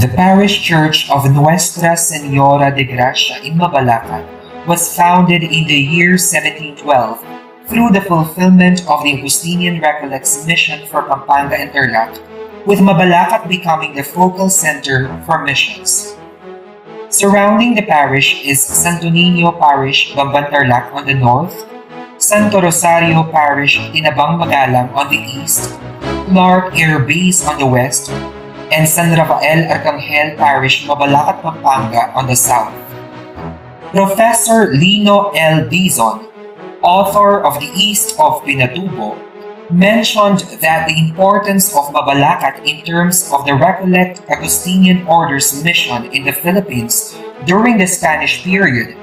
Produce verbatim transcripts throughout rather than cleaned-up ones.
The parish church of Nuestra Señora de Gracia in Mabalacat was founded in the year seventeen twelve through the fulfillment of the Augustinian Recollects mission for Pampanga and Tarlac, with Mabalacat becoming the focal center for missions. Surrounding the parish is Santo Niño Parish, Bamban, Tarlac on the north, Santo Rosario Parish, Tinabang, Magalang on the east, Clark Air Base on the west, and San Rafael Arcangel Parish, Mabalacat, Pampanga on the south. Professor Lino L. Dizon, author of The East of Pinatubo, mentioned that the importance of Mabalacat in terms of the Recollect Augustinian Order's mission in the Philippines during the Spanish period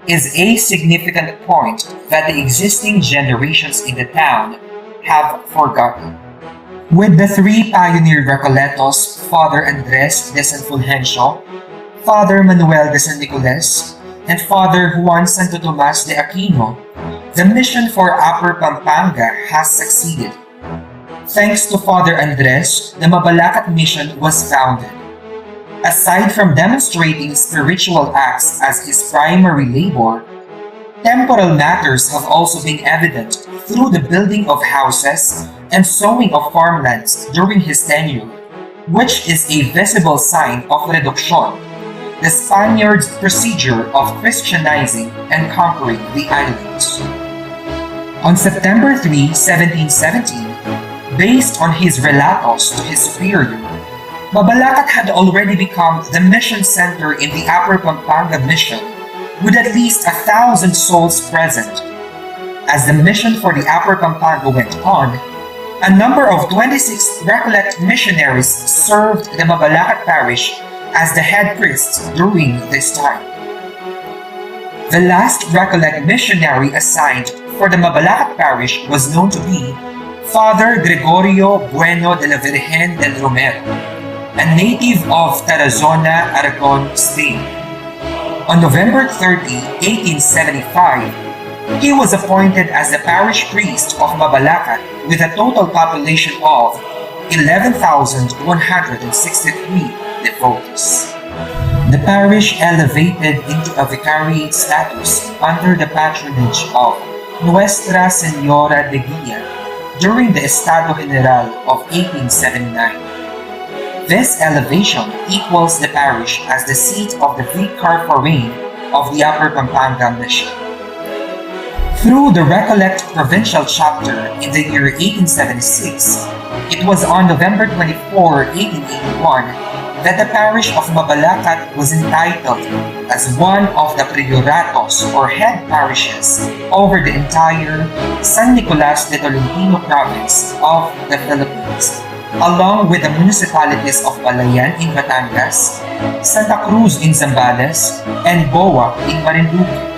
is a significant point that the existing generations in the town have forgotten. With the three pioneer Recolletos, Father Andres de San Fulgencio, Father Manuel de San Nicolas, and Father Juan Santo Tomas de Aquino, the mission for Upper Pampanga has succeeded. Thanks to Father Andres, the Mabalacat mission was founded. Aside from demonstrating spiritual acts as his primary labor, temporal matters have also been evident through the building of houses and sowing of farmlands during his tenure, which is a visible sign of reduction, the Spaniards' procedure of Christianizing and conquering the islands. On September three, seventeen seventeen, based on his relatos to his superior, Mabalacat had already become the mission center in the Upper Pampanga mission, with at least a thousand souls present. As the mission for the Upper Pampanga went on, a number of twenty-six Recollect missionaries served the Mabalacat parish as the head priests during this time. The last Recollect missionary assigned for the Mabalacat parish was known to be Father Gregorio Bueno de la Virgen del Romero, a native of Tarazona, Aragon State. On November thirty, eighteen seventy-five, he was appointed as the parish priest of Mabalacat with a total population of eleven thousand one hundred sixty-three devotees. The parish elevated into a vicariate status under the patronage of Nuestra Señora de Guia during the Estado General of eighteen seventy-nine. This elevation equals the parish as the seat of the vicar forain of the Upper Pampanga Mission. Through the Recollect Provincial Chapter in the year eighteen seventy-six, it was on November twenty-four, eighteen eighty-one, that the parish of Mabalacat was entitled as one of the prioratos or head parishes over the entire San Nicolas de Tolentino province of the Philippines, along with the municipalities of Balayan in Batangas, Santa Cruz in Zambales, and Boa in Marinduque.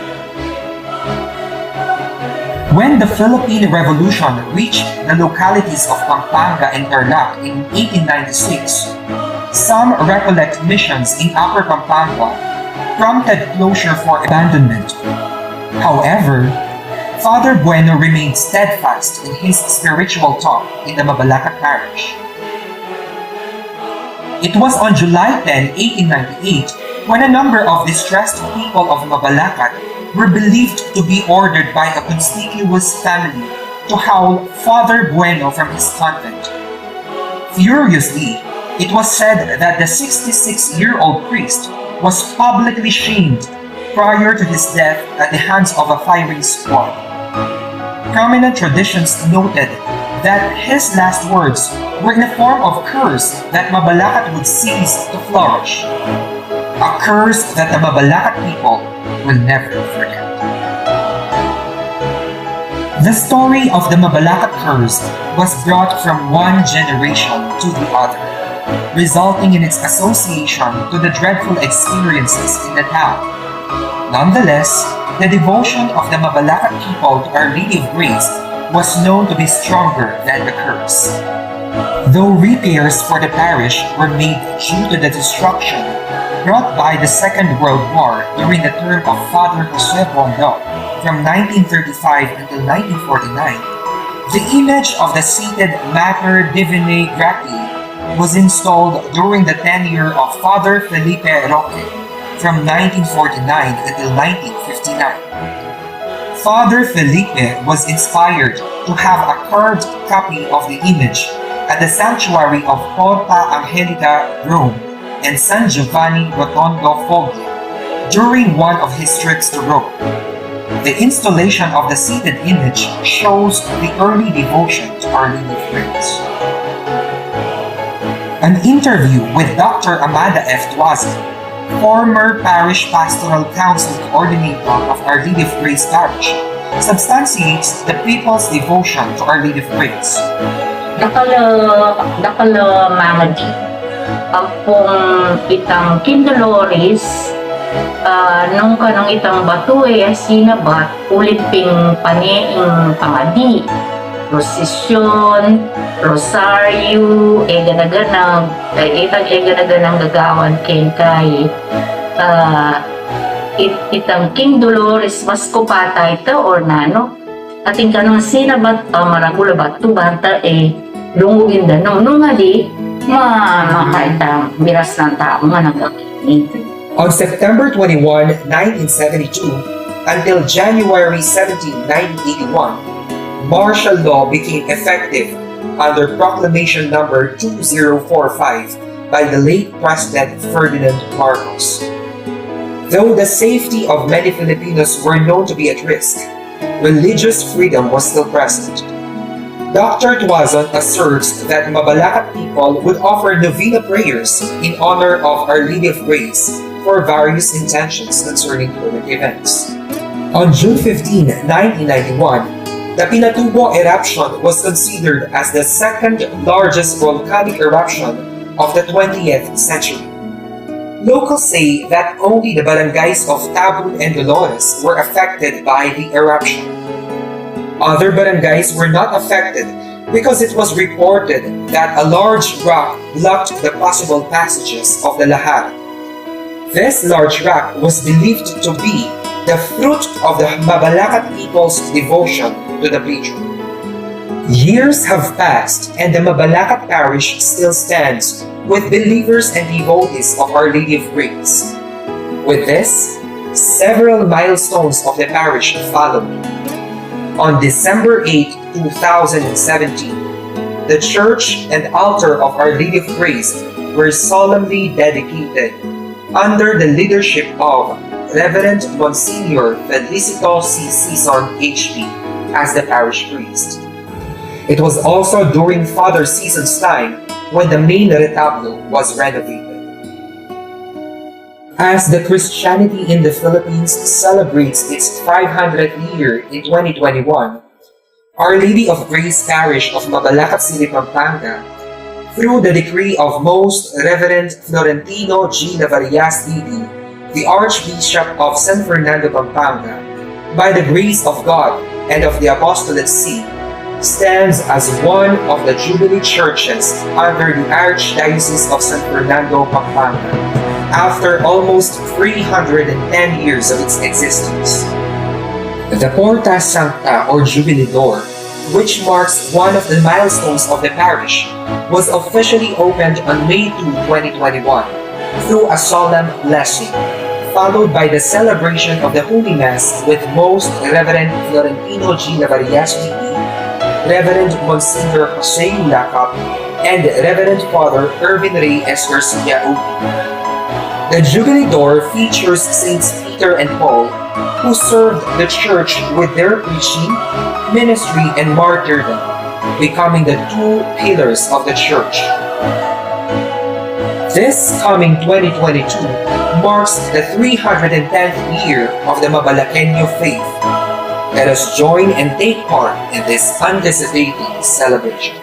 When the Philippine Revolution reached the localities of Pampanga and Tarlac in eighteen ninety-six, some Recollect missions in Upper Pampanga prompted closure for abandonment. However, Father Bueno remained steadfast in his spiritual talk in the Mabalacat parish. It was on July ten, eighteen ninety-eight, when a number of distressed people of Mabalacat were believed to be ordered by a conspicuous family to howl Father Bueno from his convent. Furiously, it was said that the sixty-six-year-old priest was publicly shamed prior to his death at the hands of a firing squad. Prominent traditions noted that his last words were in a form of curse that Mabalacat would cease to flourish. A curse that the Mabalacat people will never forget. The story of the Mabalacat curse was brought from one generation to the other, resulting in its association to the dreadful experiences in the town. Nonetheless, the devotion of the Mabalacat people to Our Lady of Grace was known to be stronger than the curse. Though repairs for the parish were made due to the destruction brought by the Second World War during the term of Father Jose Bondo from nineteen thirty-five until nineteen forty-nine, the image of the seated Mater Divinae Gratiae was installed during the tenure of Father Felipe Roque from nineteen forty-nine until nineteen fifty-nine. Father Felipe was inspired to have a carved copy of the image at the sanctuary of Porta Angelica, Rome, and San Giovanni Rotondo, Foggia, during one of his trips to Rome. The installation of the seated image shows the early devotion to Our Lady of Grace. An interview with Doctor Amada F. Tuazon, former Parish Pastoral Council Coordinator of Our Lady of Grace Parish, substantiates the people's devotion to Our Lady of Grace. Dakal a, dakal a mangadi. Ampong itang King Dolores, ah, nung kanung itang batu e, sinabat, ulit ping pane ing pangadi, prosesyon, rosaryo, e gana-ganang, e, itang e gana-ganang gagawan keng kai, ah, it-, itang King Dolores, mas kupata ita or nanu? Atin kanung sinabat, ah, maragul a batu banta e, lungugin da nung, nung ali, ma-, makaitang miras nang tau nga nagkakini. On September twenty-one, nineteen seventy-two, until January seventeen, nineteen eighty-one, martial law became effective under Proclamation Number two zero four five by the late President Ferdinand Marcos. Though the safety of many Filipinos were known to be at risk, religious freedom was still present. Doctor Tuazon asserts that Mabalacat people would offer novena prayers in honor of Our Lady of Grace for various intentions concerning current events. On June fifteenth, nineteen ninety-one, the Pinatubo eruption was considered as the second largest volcanic eruption of the twentieth century. Locals say that only the barangays of Tabun and Dolores were affected by the eruption. Other barangays were not affected because it was reported that a large rock blocked the possible passages of the lahar. This large rock was believed to be the fruit of the Mabalacat people's devotion to the patron. Years have passed and the Mabalacat parish still stands with believers and devotees of Our Lady of Grace. With this, several milestones of the parish followed. On December eighth, two thousand seventeen, the church and altar of Our Lady of Grace were solemnly dedicated under the leadership of Reverend Monsignor Felicito C. Sison, H P, as the parish priest. It was also during Father Sison's time when the main retablo was renovated. As the Christianity in the Philippines celebrates its five hundredth year in twenty twenty-one, Our Lady of Grace Parish of Mabalacat City, Pampanga, through the decree of Most Reverend Florentino G. Navarias, D D, the Archbishop of San Fernando, Pampanga, by the grace of God and of the Apostolate See, stands as one of the Jubilee churches under the Archdiocese of San Fernando, Pampanga, after almost three hundred and ten years of its existence. The Porta Sancta, or Jubilee Door, which marks one of the milestones of the parish, was officially opened on May two, twenty twenty-one, through a solemn blessing, followed by the celebration of the Holy Mass with Most Reverend Florentino G. Navarias, D D, Reverend Monsignor Jose Ulacap, and Reverend Father Erwin Reyes Garcia, O P. The Jubilee Door features Saints Peter and Paul, who served the church with their preaching, ministry, and martyrdom, becoming the two pillars of the church. This coming twenty twenty-two marks the three hundred and tenth year of the Mabalaqueño faith. Let us join and take part in this anticipated celebration.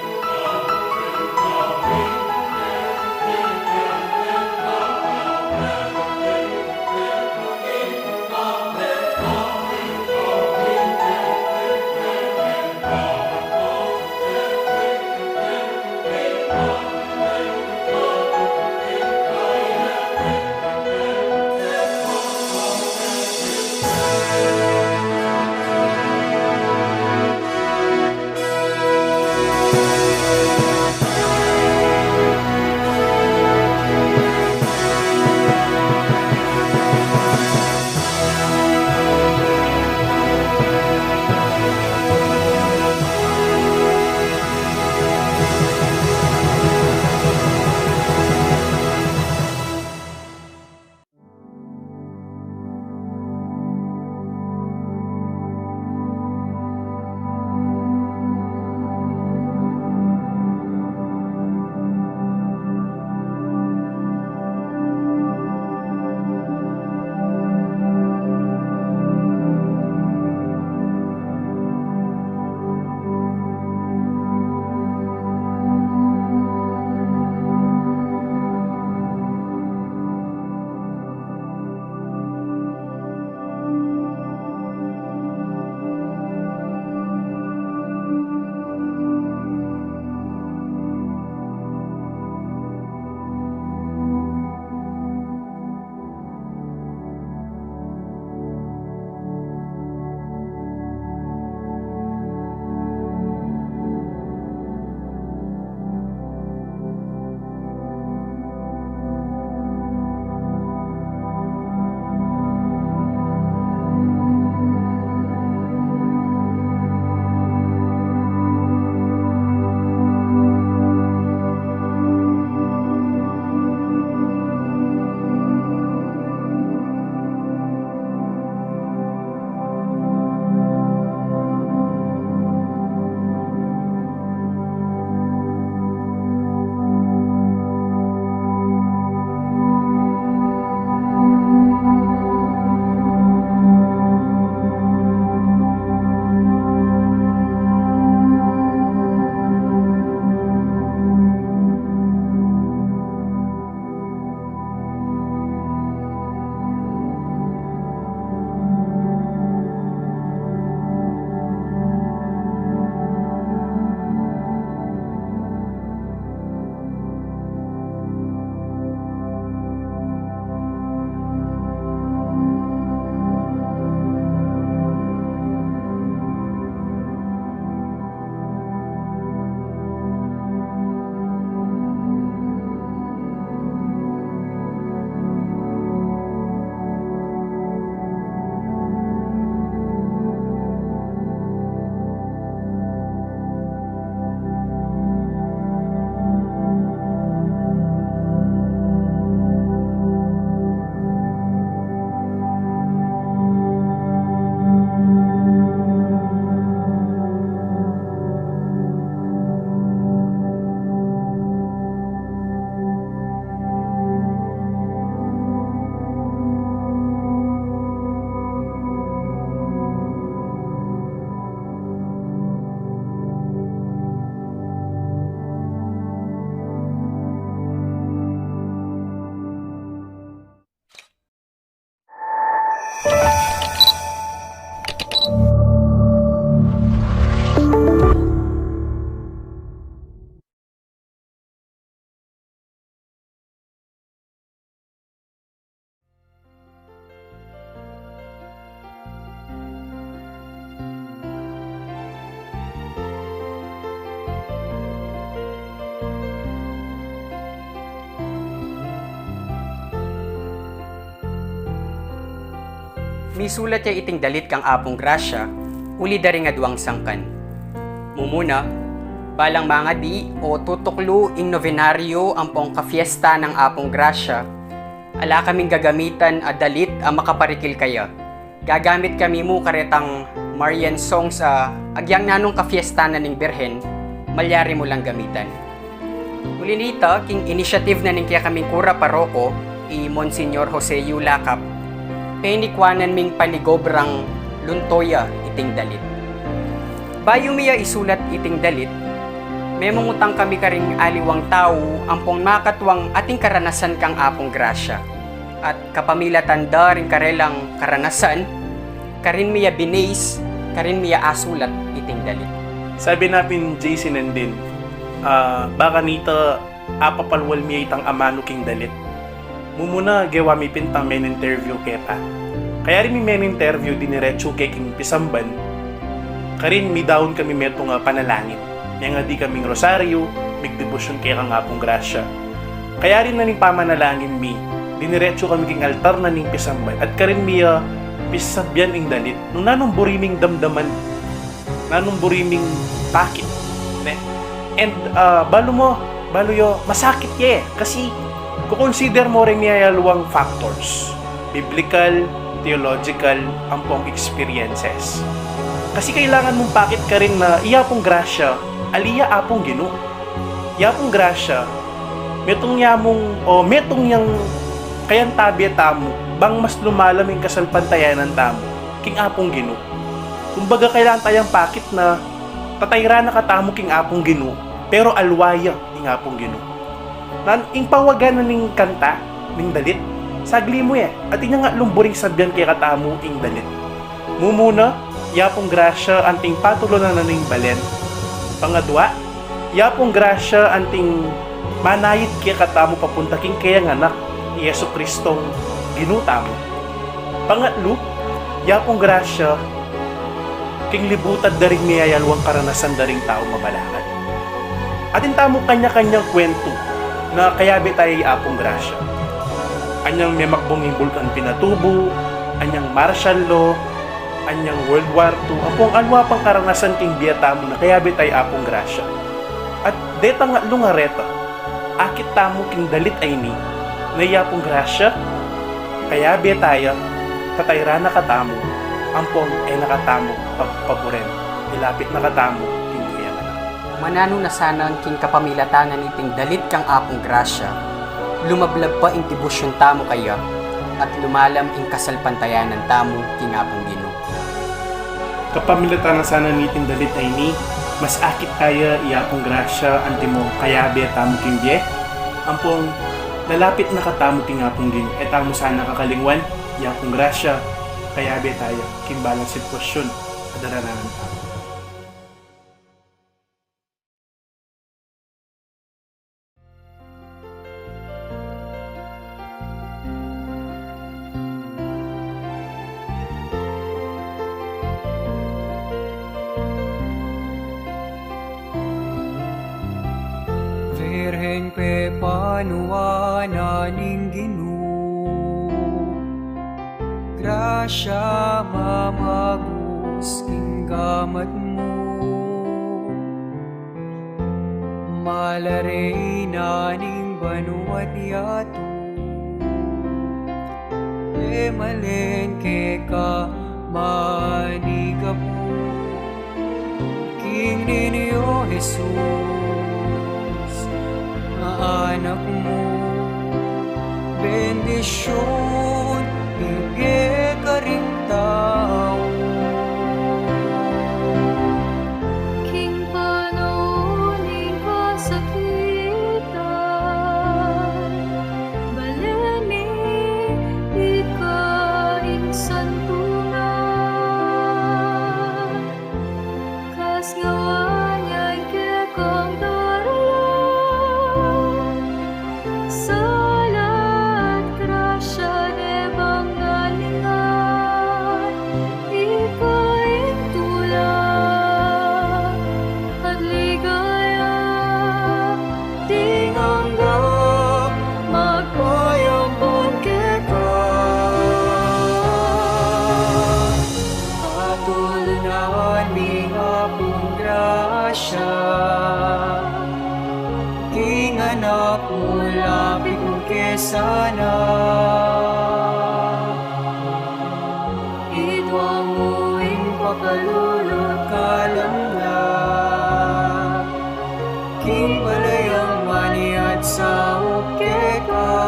Isulat ya iting dalit kang Apung Grasya uli da ring aduang sangkan. Mumuna, balang mangadi o tutuklu ing novenario ampong kafiesta nang Apung Grasya, ala kaming gagamitan a dalit a makaparikil kaya. Gagamit kami mu karetang Marian songs a agyang nanung kafiesta na ning Birhen, malyari mu lang gamitan. Uli nita, king initiative na ning kekaming kura paroko, i Monsignor Jose Yu Lakap, penikuanan ming panigobrang lunto ya iting dalit. Bayu mi ya isulat iting dalit, memungutang kami karing aliwang tau ampong makatuang ating karanasan kang Apung Grasya. At kapamilatan da ring karelang karanasan, karin mi ya binis, karin mi ya asulat iting dalit. Sabi na pin J C Nandin, ah, baka nita apapalwal mi ya itang amanu king dalit. Mumuna, gewa mi pin itang men-interview keta. Kaya rin mi men-interview, diniretsu ke king pisamban, karin midaun kami metung a panalangin. Mengadi kaming rosaryo, migdebosyon kekang Apung Grasya. Kaya rin na ning pamanalangin mi, diniretsu kami king altar na ning pisamban, at karin mi ya pisasabian ing dalit, nung nanung buri ming damdaman, nanung buri ming pakit, ne? And, ah, balu mo, balu yo, masakit ye, kasi kukonsider mo ring miyayaluang factors, biblical, theological, ampong experiences. Kasi kailangan mung pakit karin na i Apung Grasya, ali ya Apung Ginu. I Apung Grasya, metung ya mung, o metung yang kayantabe tamu, bang mas lumalam ing kasalpantayanan tamu king Apung Ginu. Kumbaga, kailangan tayang pakit na tatayra na katamu king Apung Ginu, pero alwa ya ing Apung Ginu. Nan, ing pawagan na ning kanta, ning dalit, sagli mu e, at inya nga lumburing sabian kekatamu ing dalit. Mumuna, i Apung Grasya anting patulunan na ning balen. Pangadwa, i Apung Grasya anting manayit kekatamu papunta king keyang Anak, i Jesu Cristong Ginu tamu. Pangatlu, i Apung Grasya king libutad da ring miyayaluang karanasan da ring tau mabalakan. Atin tamu kanya-kanyang kwentu na kayabe taya i Apung Grasya. Anyang memakbung ing Bulkan Pinatubo, anyang martial law, anyang World War two, ampong alwa pang karanasan king bie tamu na kayabe taya i Apung Grasya. At detang atlung areta, akit tamu king dalit a ini, na i Apung Grasya, kayabe taya, tatayra na katamu, ampong e na katamu pagpaburen, ilapit na katamu king keyang Anak. Mananu na sana king kapamilatan na niting dalit kang Apung Grasya, lumablab pa ing debosyon tamu kaya, at lumalam ing kasalpantayanan tamu king Apung Ginu. Kapamilatan na sana niting dalit a ini, mas akit taya i Apung Grasya antimo kayabe tamu king bie, ampong lalapit na katamu king Apung Ginu. E tamu sana kakalingwan, i Apung Grasya, kayabe taya king balang sitwasyun a darananan tamu. Virgen, pepanuan na ning Ginu, grasya mamagus king gamat mu. Mala Reyna ning banua't yatu, e malen keka manigapu. King Niño Jesus a anak mu, bendisyun ibie karing tau. King panaun ning kasakitan, balen mi ika ing santunan. Kasngawaan yang kekang daralan, sala at grasya ne Anak mu, lapit mu ke sana. Idwa mu ing pakalulung kalamnan, king balayang maniat saup keka.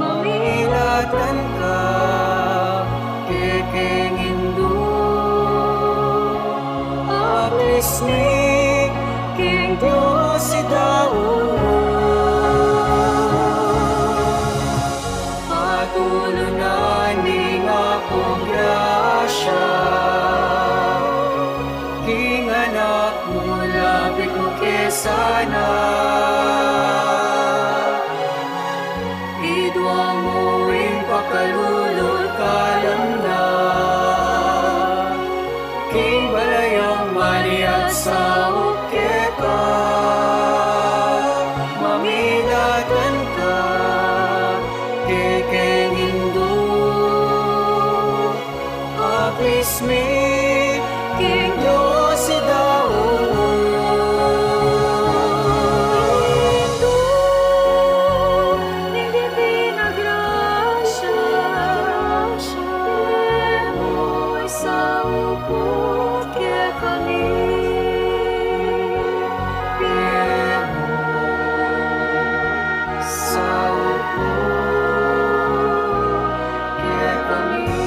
Mamilatan ka kekeng indu, aplis mi king Dios i daun. Patulunan ning Apung grasya king Anak mu, lapit mu ke sana. Idwa mu ing pakalulung kalamnan, king balayang maniat saup keka. Mamilatan ka kekeng indu, aplis mi king Dios i daun. Indu ning Divina Grasya, pie mu isaup kekami, pie mu isaup kekami.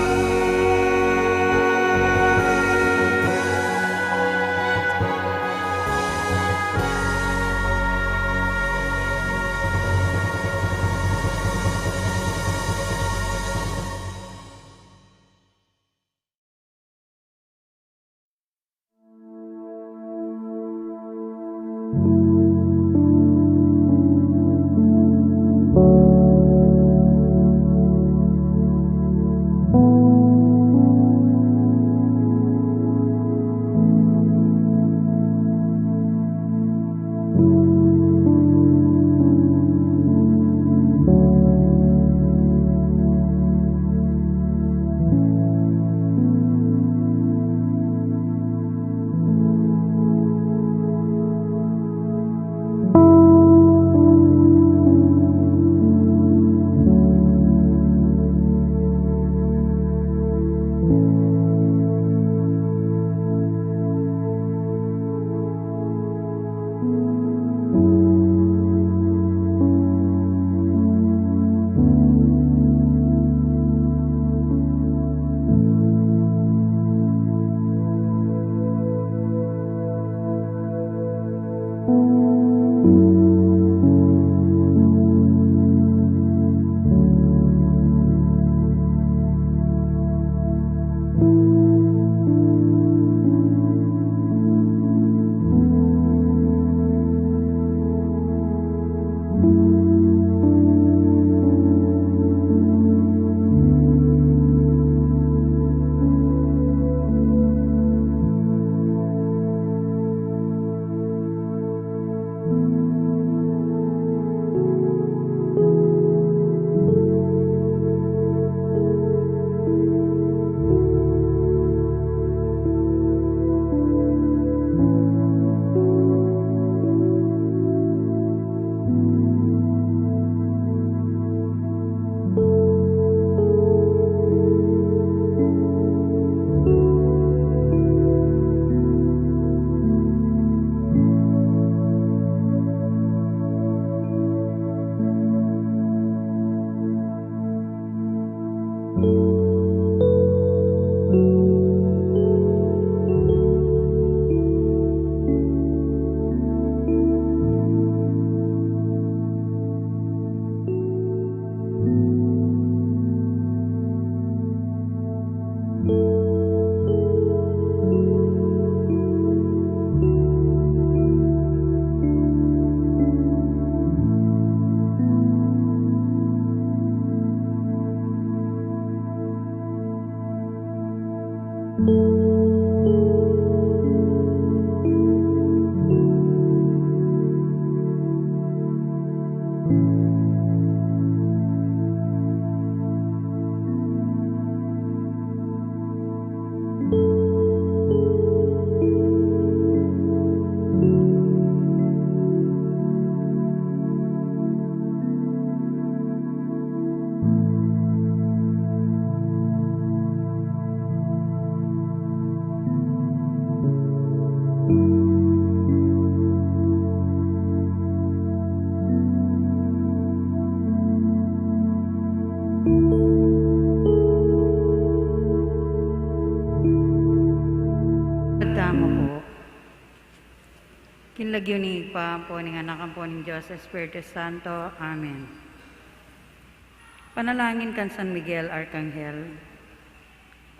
Lagyu ning Ibpa, ampo ning Anak, ampo ning Dios Espiritu Santo. Amen. Panalangin kan San Miguel Arkanghel.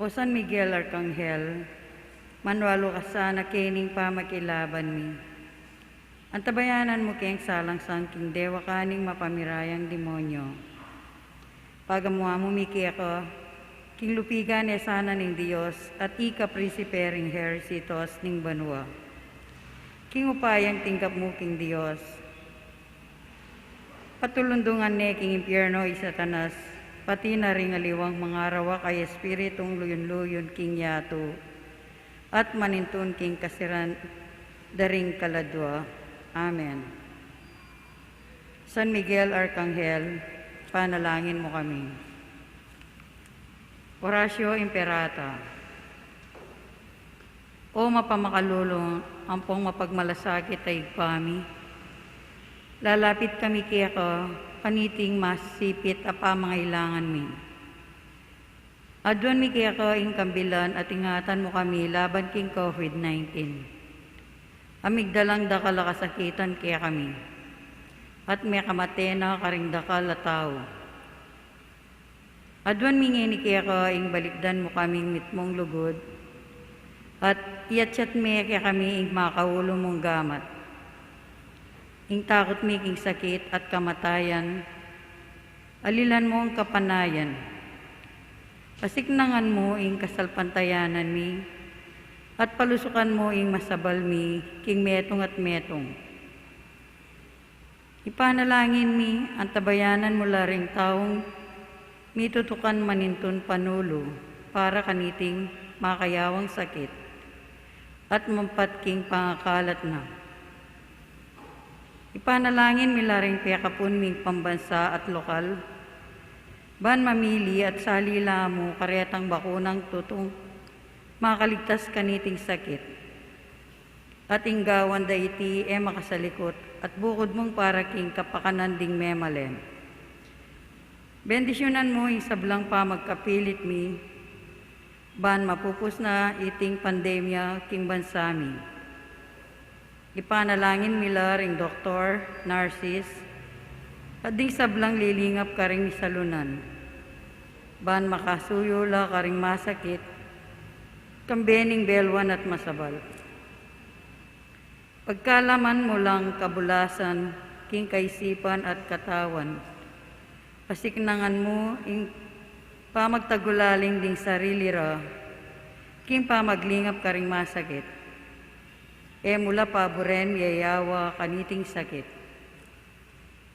O San Miguel Arkanghel, manwalu ka sana kening pamakilaban mi. Antabayanan mu keng salangsang king dewakan ning mapamirayang demonyo. Pagamuan mu mi keka king lupigan e sana ning Dios at ika prinsipe ring ehersito ning banua. King upayang tinggap mu king Dios, patulundungan ne king impyerno i Satanas, pati na ring aliwang mangarawak a espiritung luyun-luyun king yatu at manintun king kasiran da ring kaladua. Amen. San Miguel Arkanghel, panalangin mu kami. Oratio Imperata. O mapamakalulu ampong mapagmalasakit a Ibpa mi, lalapit kami keka kaniting masipit a pamangailangan mi. Aduan mi keka ing kambilan at ingatan mu kami laban king COVID nineteen. A migdalang dakal a kasakitan kekami, at mekamate na karing dakal a tau. Aduan mi ngeni keka ing balikdan mu kaming mitmung lugud, at iyatyat me kekami ing makaulu mung gamat. Ing takut mi king sakit at kamatayan, alilan mu ing kapanayan. Pasiknangan mu ing kasalpantayanan mi, at palusukan mu ing masabal mi king metung at metung. Ipanalangin mi, antabayanan mu la ring taung mitutukan manintun panulu para kaniting makayawang sakit at mampat king pangakalat na. Ipanalangin mi la ring pekapun ming pambansa at lokal, ban mamili at sali la mu karetang bakunang tutung makaligtas kaniting sakit. At ing gawan da iti e makasalikut, at bukud mung para king kapakanan ding memalen. Bendisyunan mu ing sablang pamagkapilit mi, ban mapupus na iting pandemya king bansa mi. Ipanalangin mi la ring doktor, nurses, at ding sablang lilingap karing misalunan, ban makasuyu la karing masakit, kambe ning beluan at masabal. Pagkalaman mu lang kabulasan king kaisipan at katawan, pasiknangan mu ing pamagtagulaling ding sarili ra king pamaglingap karing masakit. E mu la paburen miyayawa kaniting sakit.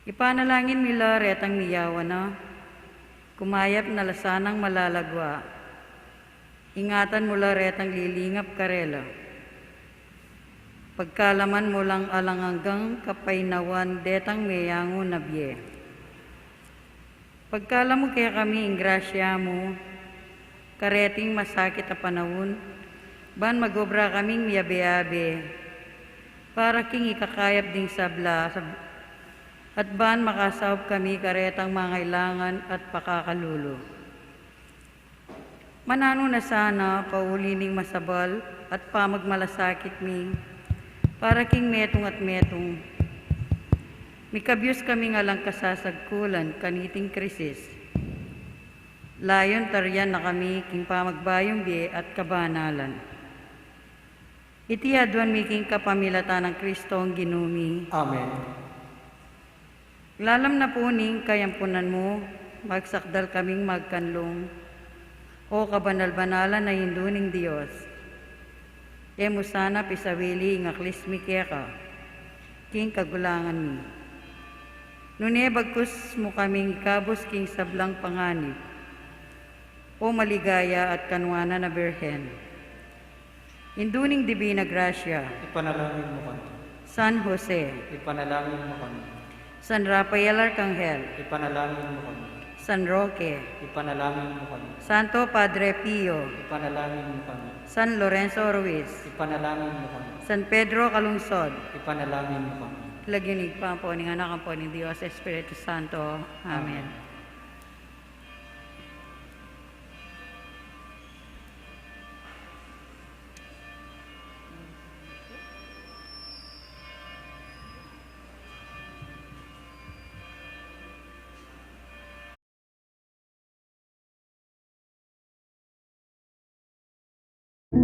Ipanalangin mi la retang miyawa na, kumayap na la sanang malalagwa. Ingatan mu la retang lilingap karela. Pagkalaman mu lang alang anggang kapaynawan detang meyangu na bie. Pagkalam mu kekami ing grasya mu kareting masakit a panaun, ban magobra kaming miyabe-abe para king ikakayap ding sabla, sab-, at ban makasaup kami karetang mangailangan at pakakalulu. Mananu na sana pauli ning masabal at pamagmalasakit mi para king metung at metung. Mikabyus kaming alang kasasagkulan kaniting krisis. Layun tarian na kami king pamagbayung bie at kabanalan. Iti aduan mi king kapamilatan nang Kristong Ginu mi. Amen. Lalam na pu ning kayampunan mu, magsakdal kaming magkanlung, O kabanal-banalan a Indu ning Dios. E mu sana pisawili ing aklis mi keka king kagulangan mi, nune bagkus mu kaming ikabus king sablang panganib, O maligaya at kanuanan a Birhen, Indu ning Dibina Grasya. Ipanalangin mu kami. San Jose. Ipanalangin mu kami. San Rafael Arkanghel. Ipanalangin mu kami. San Roque. Ipanalangin mu kami. Santo Padre Pio. Ipanalangin mu kami. San Lorenzo Ruiz. Ipanalangin mu kami. San Pedro Calungsod. Ipanalangin mu kami. Lagyu ning Ibpa, ampo ning Anak, ampo ning Dios Espiritu Santo. Amen. Kaya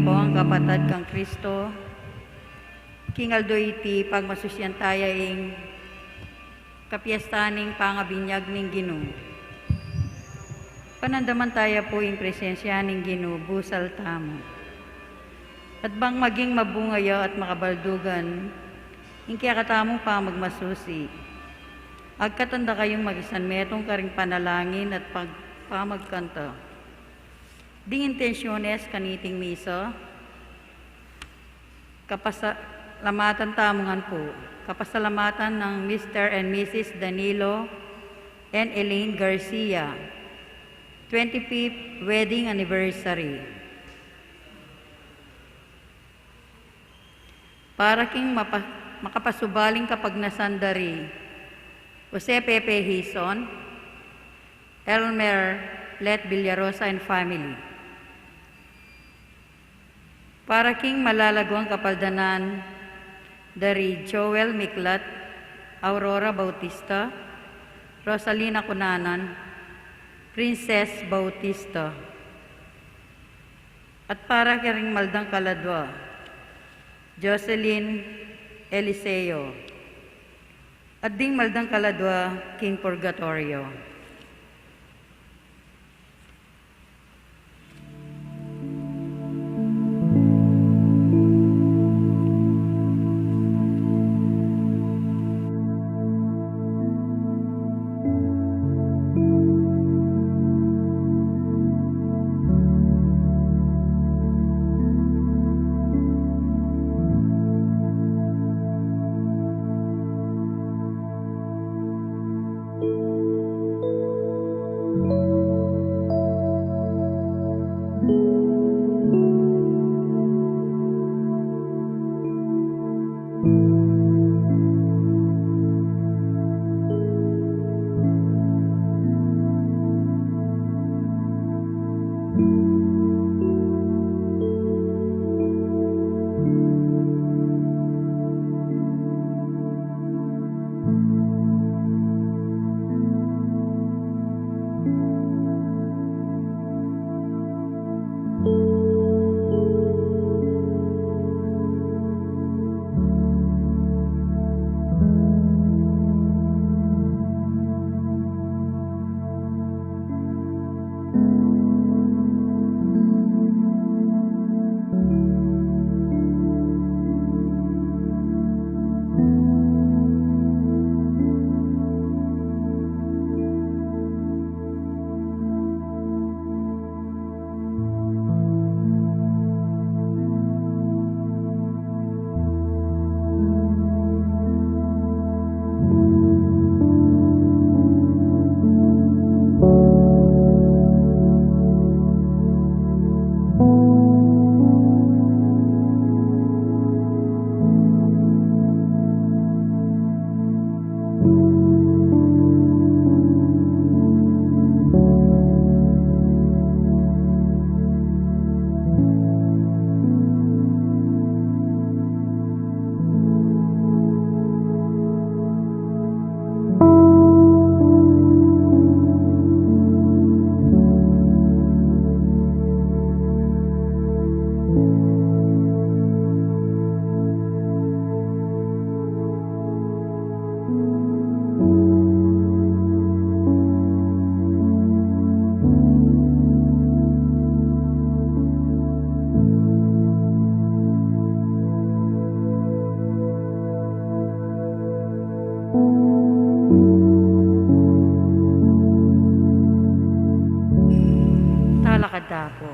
ko ang kapatad kang Kristo, king aldo iti pagmasusian taya ing kapiestan ning pangabinyag ning Ginu. Panandaman taya pu ing presensya ning Ginu, busal tamu. At bang maging mabunga ya at makabaldugan ing kekatamung pamagmasusi, agkatan da kayung makisanmetung karing panalangin at pag-, pamagkanta. Ding intensiones kaniting misa, kapasalamatan tamu ngan pu. Kapasalamatan nang Mister and Missus Danilo and Elaine Garcia, twenty-fifth wedding anniversary. Para king mapa-, makapasubaling kapagnasan da ri Jose Pepe Hizon, Elmer Let Villarosa and family. Para king malalaguang kapaldanan da ri Joel Miklat, Aurora Bautista, Rosalina Cunanan, Princess Bautista. At para karing maldang kaladua, Jocelyn Eliseo. At ding maldang kaladua king purgatorio. Talakad ta pu.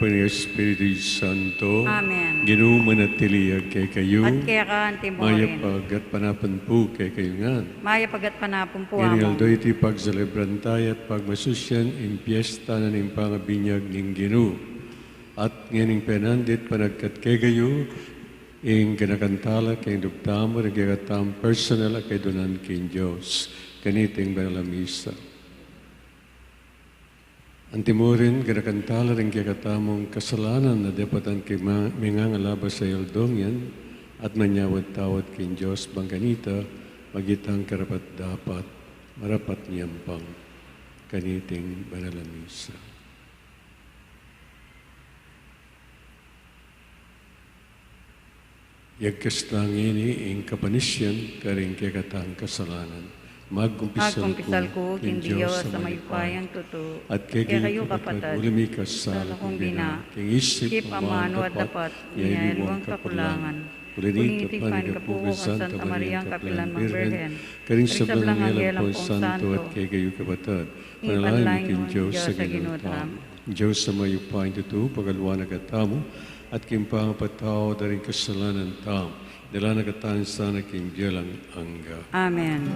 Ning Espiritu Santo. Amen. Ginu, manatili ya kekayu. At keka anti mu rin. Mayap a gatpanapun pu kekayu ngan. Mayap a gatpanapun pu, Among. Ngeni aldo iti pagselebran taya at pagmasusyan ing piesta na ning pangabinyag ning Ginu. At ngening penandit panagkat kekayu, ing ganakan tala king lub tamu, ing kekatamung personal a kaidunan king Dios. Kaniting banal a misa. Anti mu rin, ganakan tala ring kekatamung kasalanan a depatan king ma-, mengangalaba sa aldong yan, at manyawad-tawad king Dios bang kanita, maging tang karapat-dapat, marapat niyang pang kaniting banal a misa. Yagkas ta ngeni ing kapanisian karing kekatang kasalanan. Magkumpisal ku king Dios a mayupayang tutu, at kekayu kapatad, uling mikasala kung bina, king isip, amanu at dapat, ing aliwang kakulangan. Uli nita, panyawad ku king Santa Maria, kapilan man Birhen, karing sablang anghel ampong santo, at kekayu kapatad, ipanalangin yu king Dios a Ginu tamu. Dios a mayupayang tutu, pagaluan na katamu, at king pangapatawad da ring kasalanan tamu, dala na katamu sana king bie alang angga. Amen.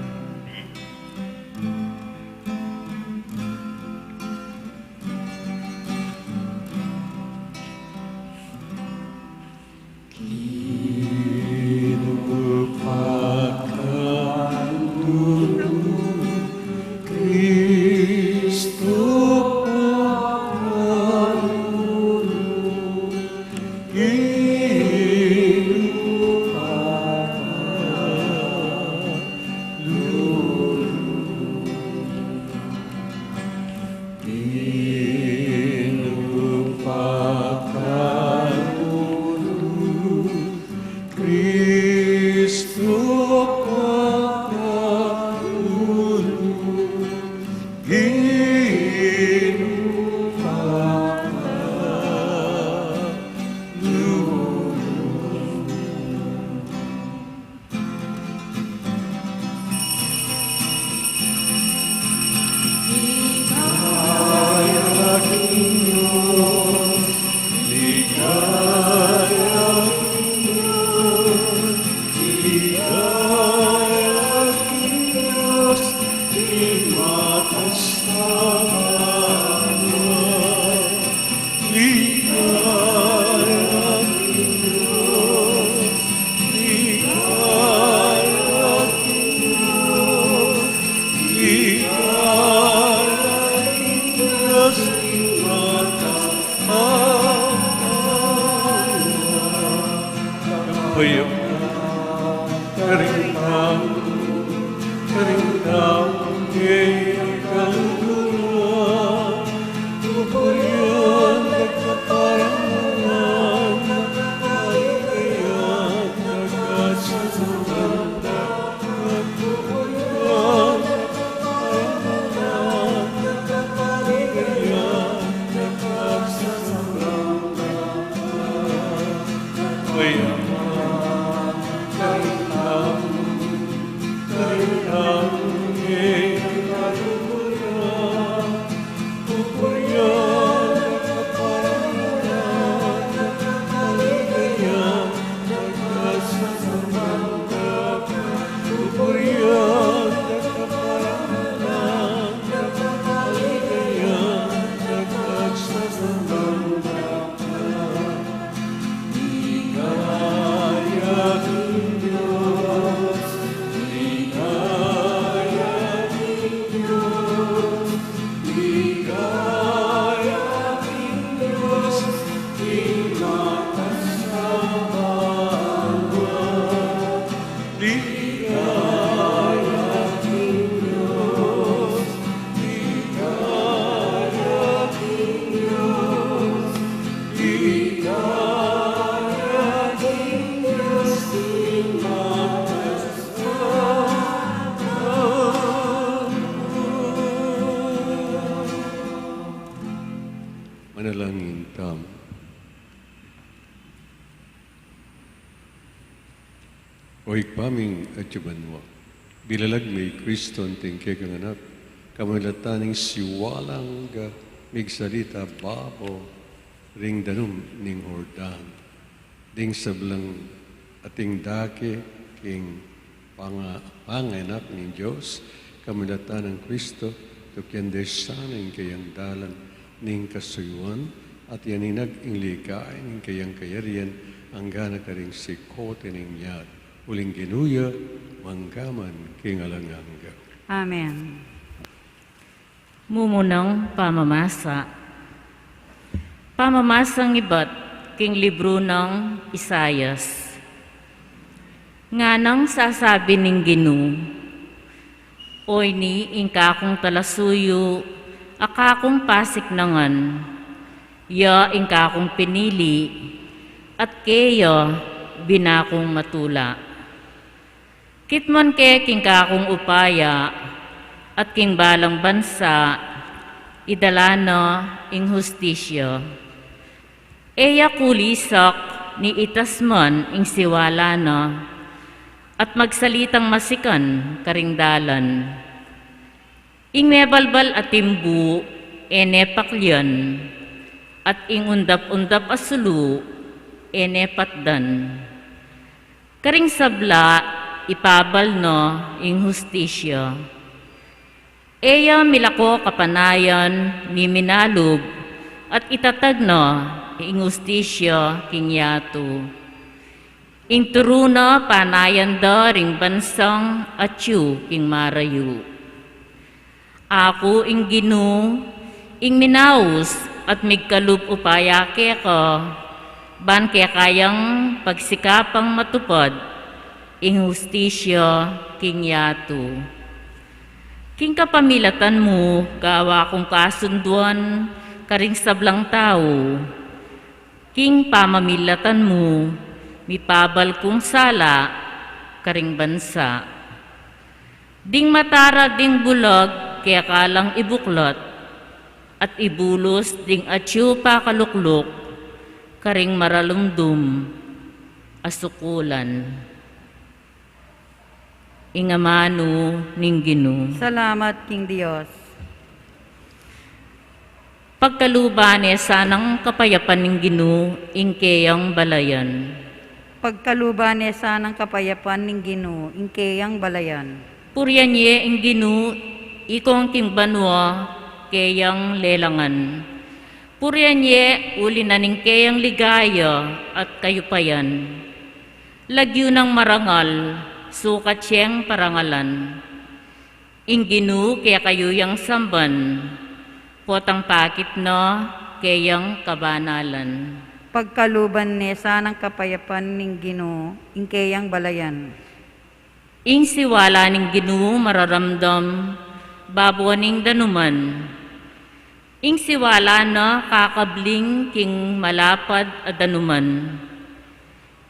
Manalangin tamu. O Ibpa ming atsu ka banua, binalag me i Kristo anting kekang Anak, kamanlatan ning siwalang migsalita babo ring danum ning Jordan. Ding sablang ating dake king panga-, panganak ning Dios, kamilatan nang Kristo, tukyan de sana ing kayang dalan ning kasuyuan, at yaninag ing ligaya ning kayang kayarian, angga na karing sikut ning miat, uling Ginu ya, mangga man king alang angga. Amen. Mumunang pamamasa. Pamamasang ibat king libru nang Isaias. Nganang sasabi ning Ginu, "O ini ing kakung talasuyu, a kakung pasiknangan, ya ing kakung pinili, at keya bina kung matula." Kitmon ke king kakung upaya, at king balang bansa, idala na ing hustisya. E ya kulisak ni itas man ing siwala na, at magsalitang masikan karing dalan. Ing mebalbal a timbu, e ne paklian, at ing undap-undap a sulu, e ne patdan. Karing sabla, ipabal na ing hustisya. E ya milako kapanayan ni minalub, at itatag na ing hustisya king yatu. Ing turu na panayan da ring bansang atyu king marayu. Aku ing Ginu, ing minaus at migkalub upaya keka, ban keka yang pagsikapang matupad ing hustisya king yatu. King kapamilatan mu, gawa kung kasunduan karing sablang tau. King pamamilatan mu, mipabal kung sala karing bansa. Ding matara ding bulag, keka lang ibuklat, at ibulus ding atyu pakalukluk karing maralumdum a sukulan. Ing amanu ning Ginu. Salamat king Dios. Pagkaluban ne sanang kapayapan ning Ginu ing keyang balayan. Pagkaluban ne sanang kapayapan ning Ginu ing keyang balayan. Purian ye ing Ginu, ikong king banua keyang lelangan. Purian ye uli na ning keyang ligaya at kayupayan. Lagyu nang marangal, sukat yeng parangalan. Ing Ginu kekayu yang samban, potang pakit na keyang kabanalan. Pagkaluban ne sanang kapayapan ning Ginu ing keyang balayan. Ing siwala ning Ginu mararamdam babo ning danuman. Ing siwala na kakabling king malapad a danuman.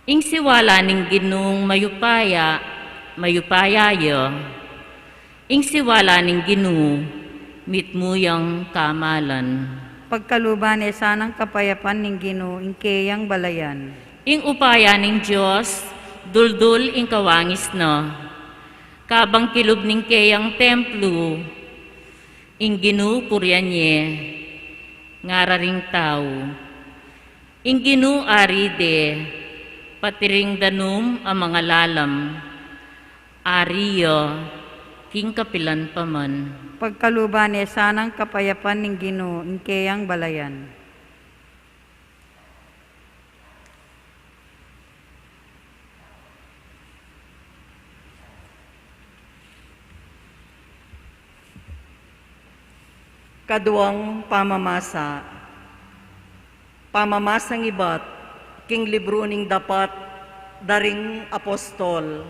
Ing siwala ning Ginung mayupaya, mayupaya ya. Ing siwala ning Ginu, mitmu yang kamalan. Pagkaluban ne sanang kapayapan ning Ginu ing keyang balayan. Ing upaya ning Dios, duldul ing kawangis na. Kabang kilub ning keyang templu, ing Ginu purian ye, ngara ring tau. Ing Ginu ari de, pati ring danum a mangalalam, ari ya king kapilan pa man. Pagkaluban ne sanang kapayapan ning Ginu ing keyang balayan. Kaduang pamamasa. Pamamasang ibat king libru ning Dapat da ring Apostol.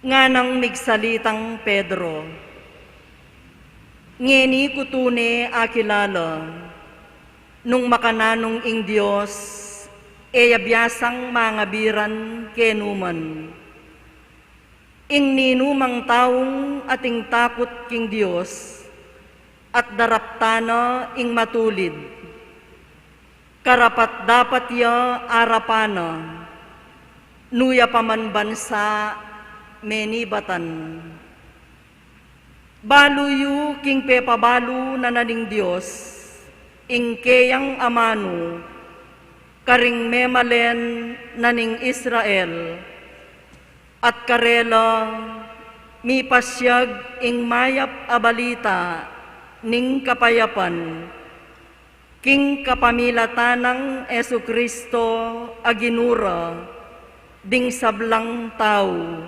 Nganang migsalitang Pedro, ngeni ku tune akilala, nung makananung ing Dios, e ya biasang mangabiran kenu man. Ing ninumang taung ating takut king Dios, at daraptan na ing matulid, karapat-dapat ya arapan na, nu ya pa man bansa menibatan. Balu yu king pepabalu na na ning Dios, Ing keyang amanu karing memalen na ning Israel, at karela mipasyag ing mayap a balita ning kapayapan, king kapamilatan nang Jesucristo a Ginu ra ding sablang tau.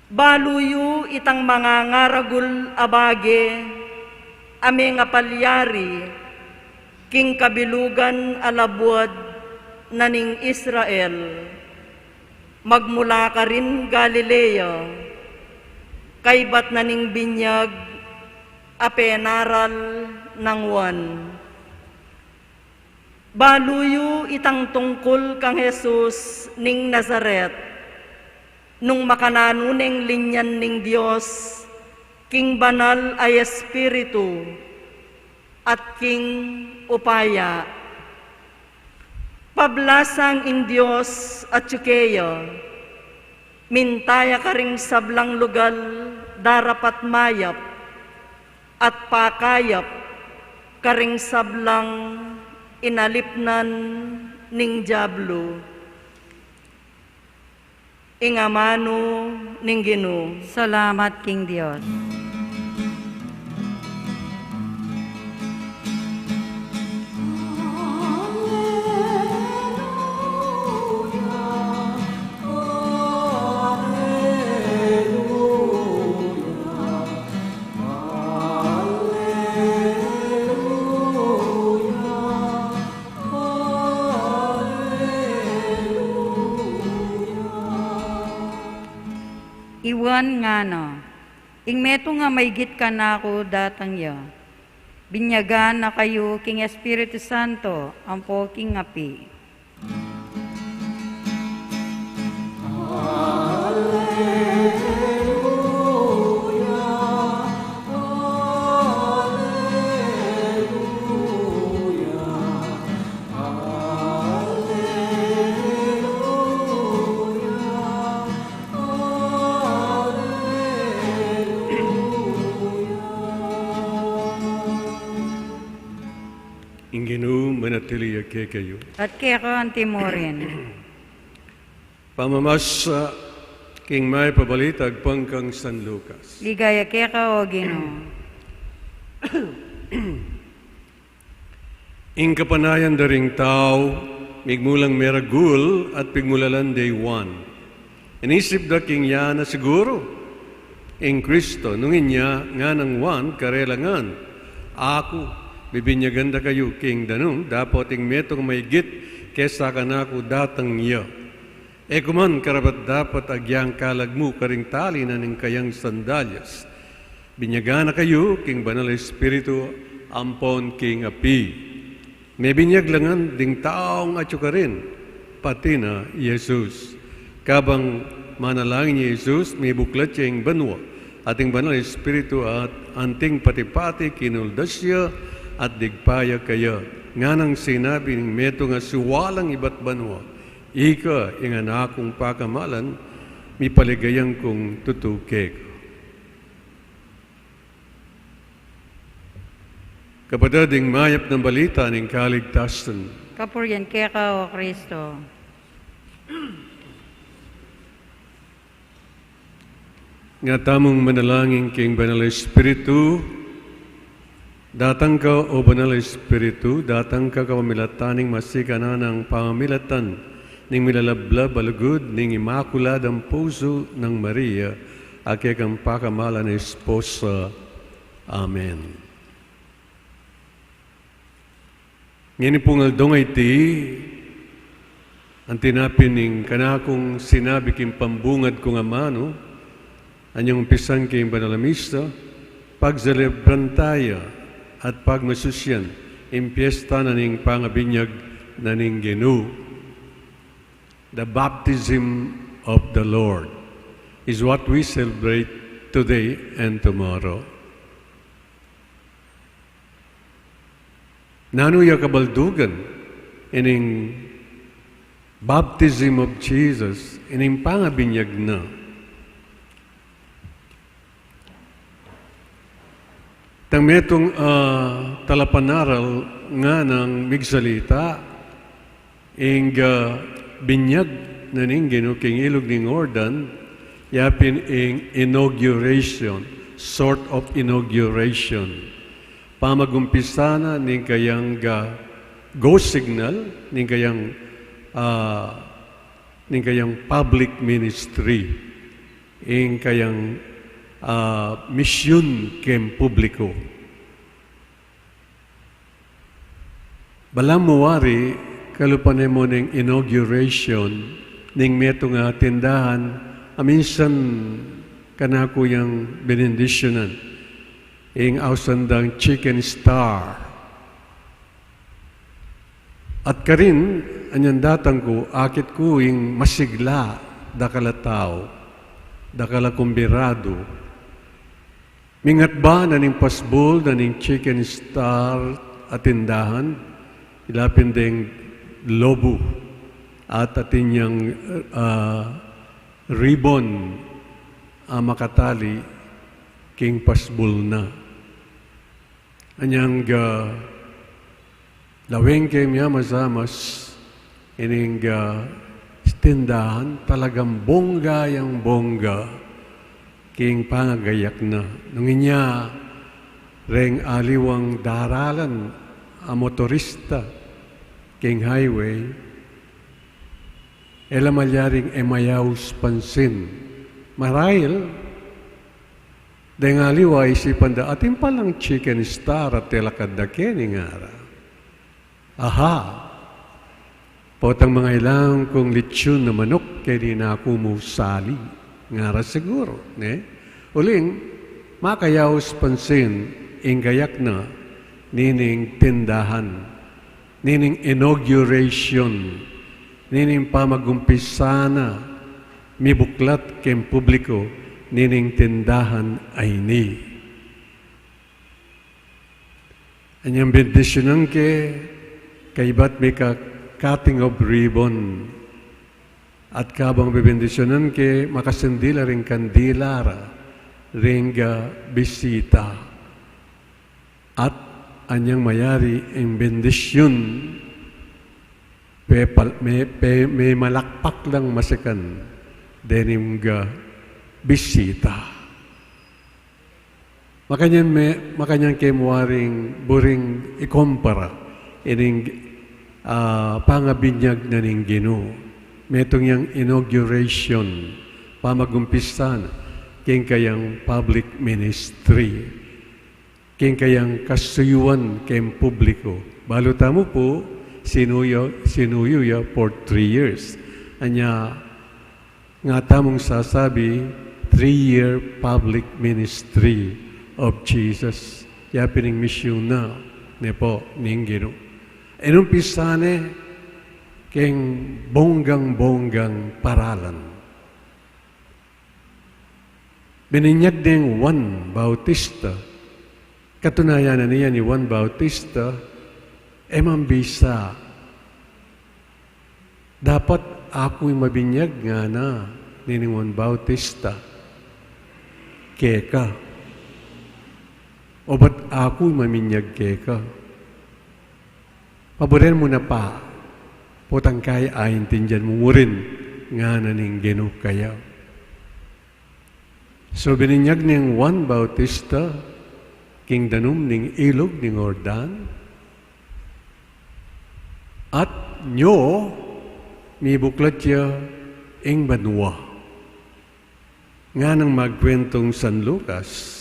Balu yu itang mangangaragul a bage a mengapalyari king kabilugan a labuad na ning Israel, magmula karin Galilea, kaybat na ning binyag a penaral nang Juan. Balu yu itang tungkul kang Jesus ning Nazaret, nung makananu neng linyan ning Dios king Banal a Espiritu at king upaya. Pablasang ing Dios atyu keya, minta ya karing sablang lugal darapat mayap at pakayap karing sablang inalipnan ning diablu. Ing amanu ning Ginu. Salamat king Dios. I Juan ngana, ing metung a maigit kanaku datang ya. Binyagan na kayu king Espiritu Santo ampo king api. Ing Ginu manatili ya kekayu. At keka antimurin. Pamamasa king mayap a balita agpang kang San Lucas. Ligaya keka, o Ginu. Ing kapanayan da ring tau, migmulang meragul at pigmulalan de i Juan. Inisip da king yana, siguru ing Kristo, nung inya nganang Juan karela ngan, Aku, bibinyagan da kayu king danum, dapot ing metung maigit kesa kanaku datang ya. E ku man karapat-dapat agyang kalag mu karing tali na ning kayang sandalyas. Binyagan na kayu king Banal a Espiritu ampon king api. Mebinyag la ngan ding taung atyu karin, pati na i Jesus. Kabang manalangin ya i Jesus, mibuklat ya ing banua, at ing Banal a Espiritu at anting pati-pati kinuldas ya at digpa ya kaya. Nganang sinabi ning metung a siwalang ibat banua, Ika ing anak kung pakamalan, mipaligaya kung tutu keka. Kapatad, ing mayap nang balita ning kaligtasan. Kapurian keka, o Kristo. Nga tamung manalangin king Banal a Espiritu, datang ka, o Banal a Espiritu, datang ka kapamilatan ning masikan a pamamilatan ning milalablab a lugud ning Imakuladang Pusu nang Maria, a kekang pakamalan a esposa. Amen. Ngeni pung aldong a iti, anti na pin ing kanakung sinabi king pambungad kung amanu, anyang umpisan king banal a misa, pagselebran taya at pagmasusian ing piesta na ning pangabinyag na ning Ginu. The baptism of the Lord is what we celebrate today and tomorrow. Nanu ya kabaldugan ining baptism of Jesus, ining pangabinyag na? Tang metung, ah, talapanaral nganang migsalita, ing, ah, binyag na ning Ginu king ilug ning Jordan, yapin ing inauguration, sort of inauguration. Pamagumpisa na ning kayang, ah, go signal, ning kayang, ah, ning kayang public ministry, ing kayang, ah, misyun king publiko. Balamu wari, kalupa ne mu ning inauguration ning metung a tindahan, a minsan kanaku yang benendisyunan, ing ausan dang Chicken Star. At karin, anyang datang ku, akit ku ing masigla, dakal a tau, dakal a kumbiradu. Mingatba na ning pasbul na ning Chicken Star a tindahan, ilapin deng lobu, at atin yang, ah, ribbon a makatali king pasbul na. Anyang, ah, laweng ke miamasamas, ining, ah, tindahan talagang bongga yang bongga king pangagayak na. Nung inya reng aliwang daralan a motorista king highway, e la malyaring e mayaus pansin. Marahil, deng aliwa isipan da, atin palang Chicken Star a telakad da keni, ngara. Aha! Potang mangailangan kung litsun a manuk keni naku mu sali, ngara siguru, ne? Uling, makayaus pansin ing gayak na nining tindahan, nining inauguration, nining pamagumpisa na mibuklat king publiko nining tindahan a ini. Anyang bendisyunan ke, kaybat mika cutting of ribbon, at kabang bebendisyunan ke, makasindil la ring kandila ra ring, ah, bisita. At anyang mayari ing bendisyun, pepal-, me-, pe-, memalakpak lang masikan dening, ah, bisita. Makanyan me-, makanyan ke mu waring buring ikumpara ining, ah, pangabinyag na ning Ginu. Metung yang inauguration, pamagumpisa na king kayang public ministry, king kayang kasuyuan king publiko. Balu tamu pu, sinuyu, sinuyu ya for three years. Anya, nga tamung sasabi, three-year public ministry of Jesus. Yapin ing misyun na, ne pu, ning Ginu. Inumpisa ne king bonggang-bonggang paralan. Bininyag neng Juan Bautista. Katunayan na niya ni Juan Bautista, e man bisa. Dapat aku ing mabinyag, ngana nining Juan Bautista keka. O ba't aku ing maminyag keka? Paburen mu na pa, potang kaya aintindian mu rin, ngana ning Ginu kaya. So, bininyag neng Juan Bautista king danum ning ilug ning Jordan, at nyo mibuklat ya ing banua. Nganang magkuentung San Lucas,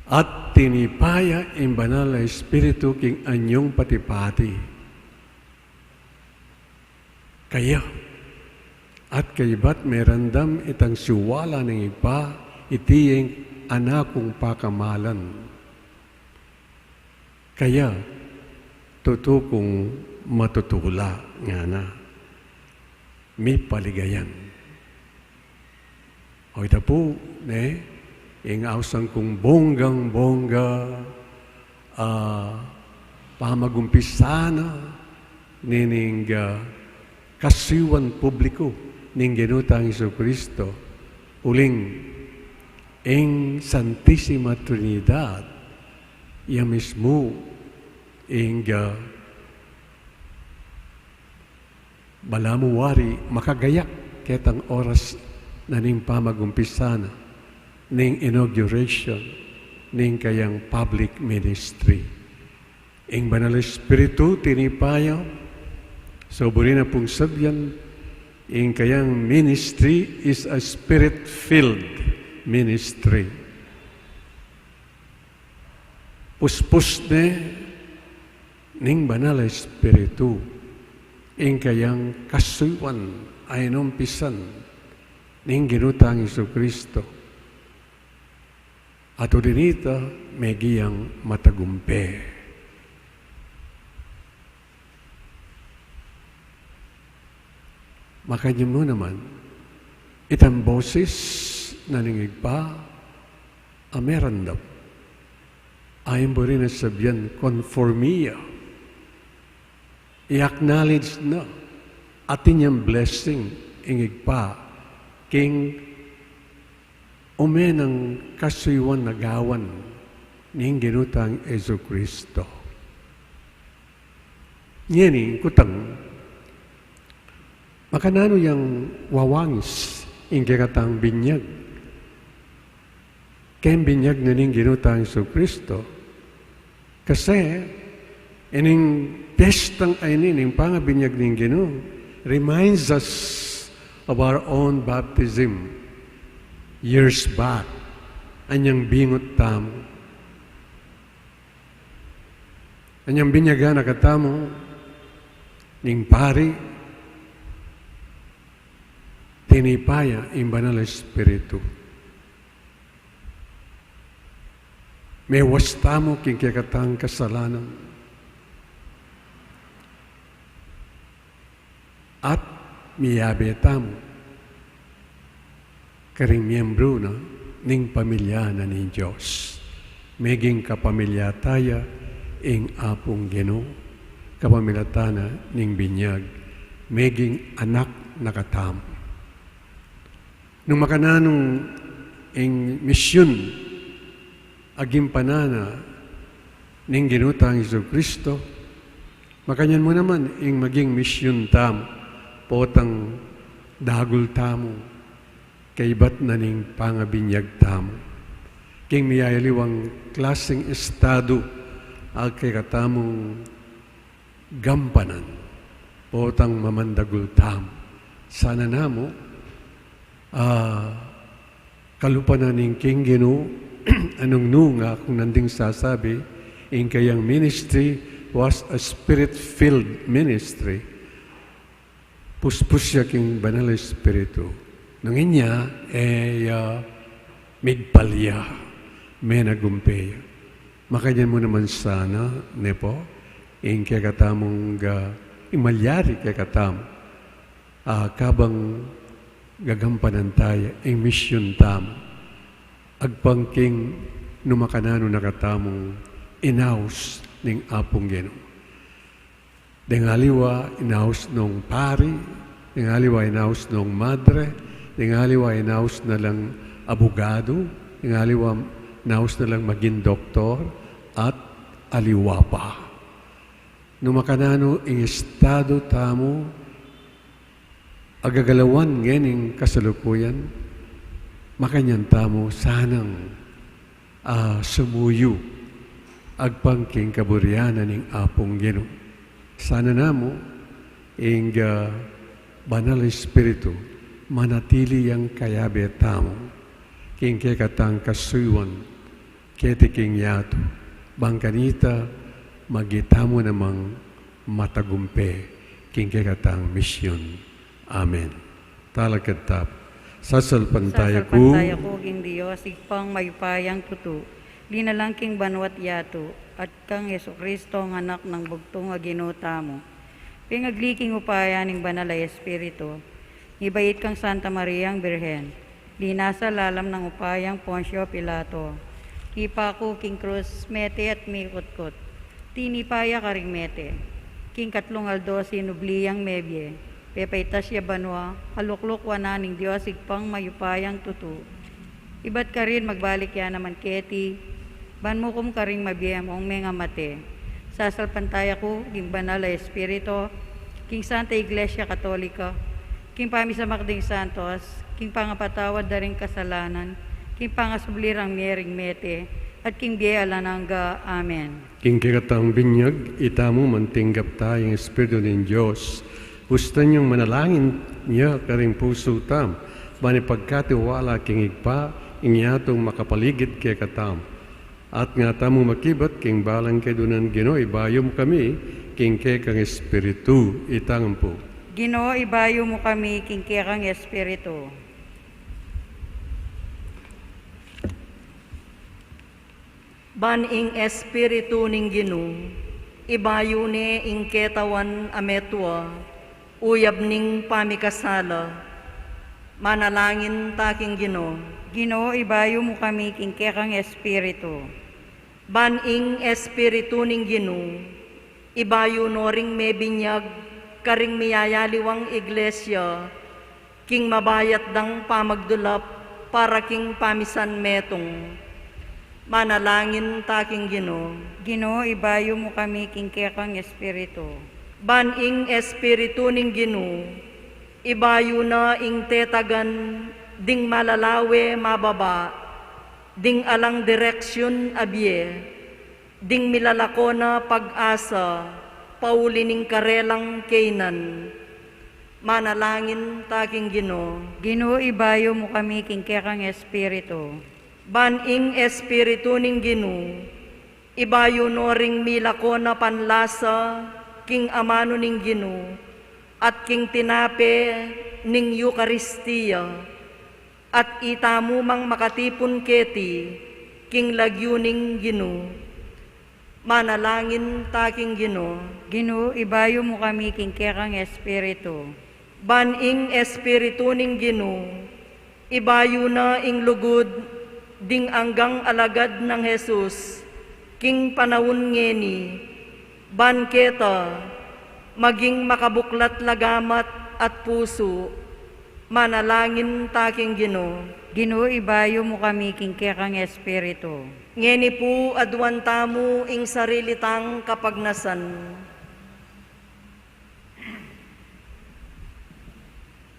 at tinipa ya ing Banal a Espiritu king anyung pati-pati. Kaya, at kaybat merandam itang siwala ning Ibpa, iti ing Anak kung pakamalan. Kaya, tutu kung matutula, ngana. Mipaligayan. O ita pu, ne, ing ausan kung bonggang-bongga, ah, pamagumpisa na nining, ah, kasuyuan publiku ning Ginu tang Jesucristo. Uling, Ing Santisima Trinidad, ya mismu ing, ah, balamu wari makagayak ketang oras na ning pamagumpisa na ning inauguration ning kayang public ministry. Ing Banal Espiritu tinipa ya, so buri na pung sabyan, ing kayang ministry is a spirit-filled ministry. Puspus ne ning Banal Espiritu ing kayang kasuyuan a inumpisan ning Ginu tang Jesucristo. At uli nita, megia yang matagumpe. Makanyan mu naman, itang boses na ning Ibpa a merandam, ayan buri na sabyan, konforme ya, i-acknowledge na, atin yang blessing ing Ibpa king ume nang kasuyuan a gawan ning Ginu tang Jesucristo. Ngeni, kutang, makananu yang wawangis ing kekatang binyag keng binyag na ning Ginu tang Jesucristo? Kasi ining piyestang ini ning pangabinyag ning Ginu reminds us of our own baptism years back. Anyang bingut tamu, anyang binyagan na katamu ning pari, tinipa ya ing Banal Espiritu. Mewas tamu king kekatang kasalanan. At miyabe tamu karing miyembru na ning pamilya na ning Dios. Meging kapamilya taya ing Apung Ginu, kapamilya tana ning binyag, meging anak na katamu. Nung makananu ing misyun a gimpanan na ning Ginu tang Jesucristo, makanyan mu naman ing maging misyun tamu, potang dagul tamu kaybat na ning pangabinyag tamu king miyayaliwang klaseng estadu a kekatamung gampanan, potang mamandagul tamu. Sana namu, ah, kalupanan ning king Ginu, anung nung, ah, kung nanding sasabi, ing kayang ministry was a spirit-filled ministry. Puspus ya king Banal Espiritu. Nung inya, e ya migpalya, menagumpe ya. Makanyan mu naman sana, ne pu, ing kekatamung ga-, ing malyari kekatamu, ah, kabang gagampanan taya ing misyun tamu, agpang king nung makananu na katamung inaus ning Apung Ginu. Deng aliwa inaus nung pari, deng aliwa inaus nung madre, deng aliwa inaus na lang abugadu, deng aliwa inaus na lang maging doktor, at aliwa pa. Nung makananu ing estadu tamu a gagalawan ngening kasalukuyan, makanyan tamu sanang, ah, sumuyu agpang king kaburian na ning Apung Ginu. Sana namu ing, ah, Banal Espiritu manatili yang kayabe tamu king kekatang kasuyuan keti king yatu, bang kanita maging tamu namang matagumpe king kekatang misyun. Amen. Talakad tamu. Sasalpantaya ku. Sasalpantaya ku king Dios, Ibpang mayupayang tutu, linalang king banua't yatu, at kang Jesucristo, ing Anak nang bugtung a Ginu tamu. Pengagli king upaya ning Banal a Espiritu, mibait kang Santa Mariang Birhen, linasa lalam nang upayang Poncio Pilato, mipaku king krus, mete at mikutkut. Tinipa ya karing mete. King katlung aldo sinubli yang mebie, pepaitas ya banua, alukluk wanan ning Dios Ibpang mayupayang tutu. Ibat karin magbalik ya naman keti, ban mukum karing mabie ampong mengamate. Sasalpantaya ku king Banal a Espiritu, king Santa Iglesia Katolika, king pamisamak ding santos, king pangapatawad da ring kasalanan, king pangasubli rang mie ring mete, at king bie alang angga. Amen. King kekatang binyag, itamu mantinggap taya ing Espiritu ning Dios. Ustan yang manalangin ya karing pusu tam, ban ipagkatiwala king Ibpa ing yatung makapaligid kekatam. At nga tamu makibat king balang kedunan, Ginu, ibayu mu kami king kekang Espiritu. Itang ampu. Ginu, ibayu mu kami king kekang Espiritu. Ban ing Espiritu ning Ginu, ibayu ne ing ketawan a metua, uyab ning pamikasala. Manalangin ta king Ginu. Ginu, ibayu mu kami king kekang Espiritu. Ban ing Espiritu ning Ginu, ibayu no ring mebinyag karing miyayaliwang iglesia, king mabayat dang pamagdulap para king pamisan metung. Manalangin ta king Ginu. Ginu, ibayu mu kami king kekang Espiritu. Ban ing Espiritu ning Ginu, ibayu na ing tetagan ding malalawe mababa, ding alang direksyun a bie, ding milalako na pag-asa, pauli ning karelang kaynan. Manalangin ta king Ginu. Ginu, ibayu mu kami king kekang Espiritu. Ban ing Espiritu ning Ginu, ibayu no ring milako na panlasa king amanu ning Ginu, at king tinape ning Eukaristia, at itamu mang makatipun keti king lagyu ning Ginu. Manalangin ta king Ginu. Ginu, ibayu mu kami king kekang Espiritu. Ban ing Espiritu ning Ginu, ibayu na ing lugud ding anggang alagad nang Jesus, king panaun ngeni, ban keta, maging makabuklat lagamat at pusu. Manalangin ta king Ginu. Ginu, ibayu mu kami king kekang Espiritu. Ngeni pu aduan tamu ing sarili tang kapagnasan.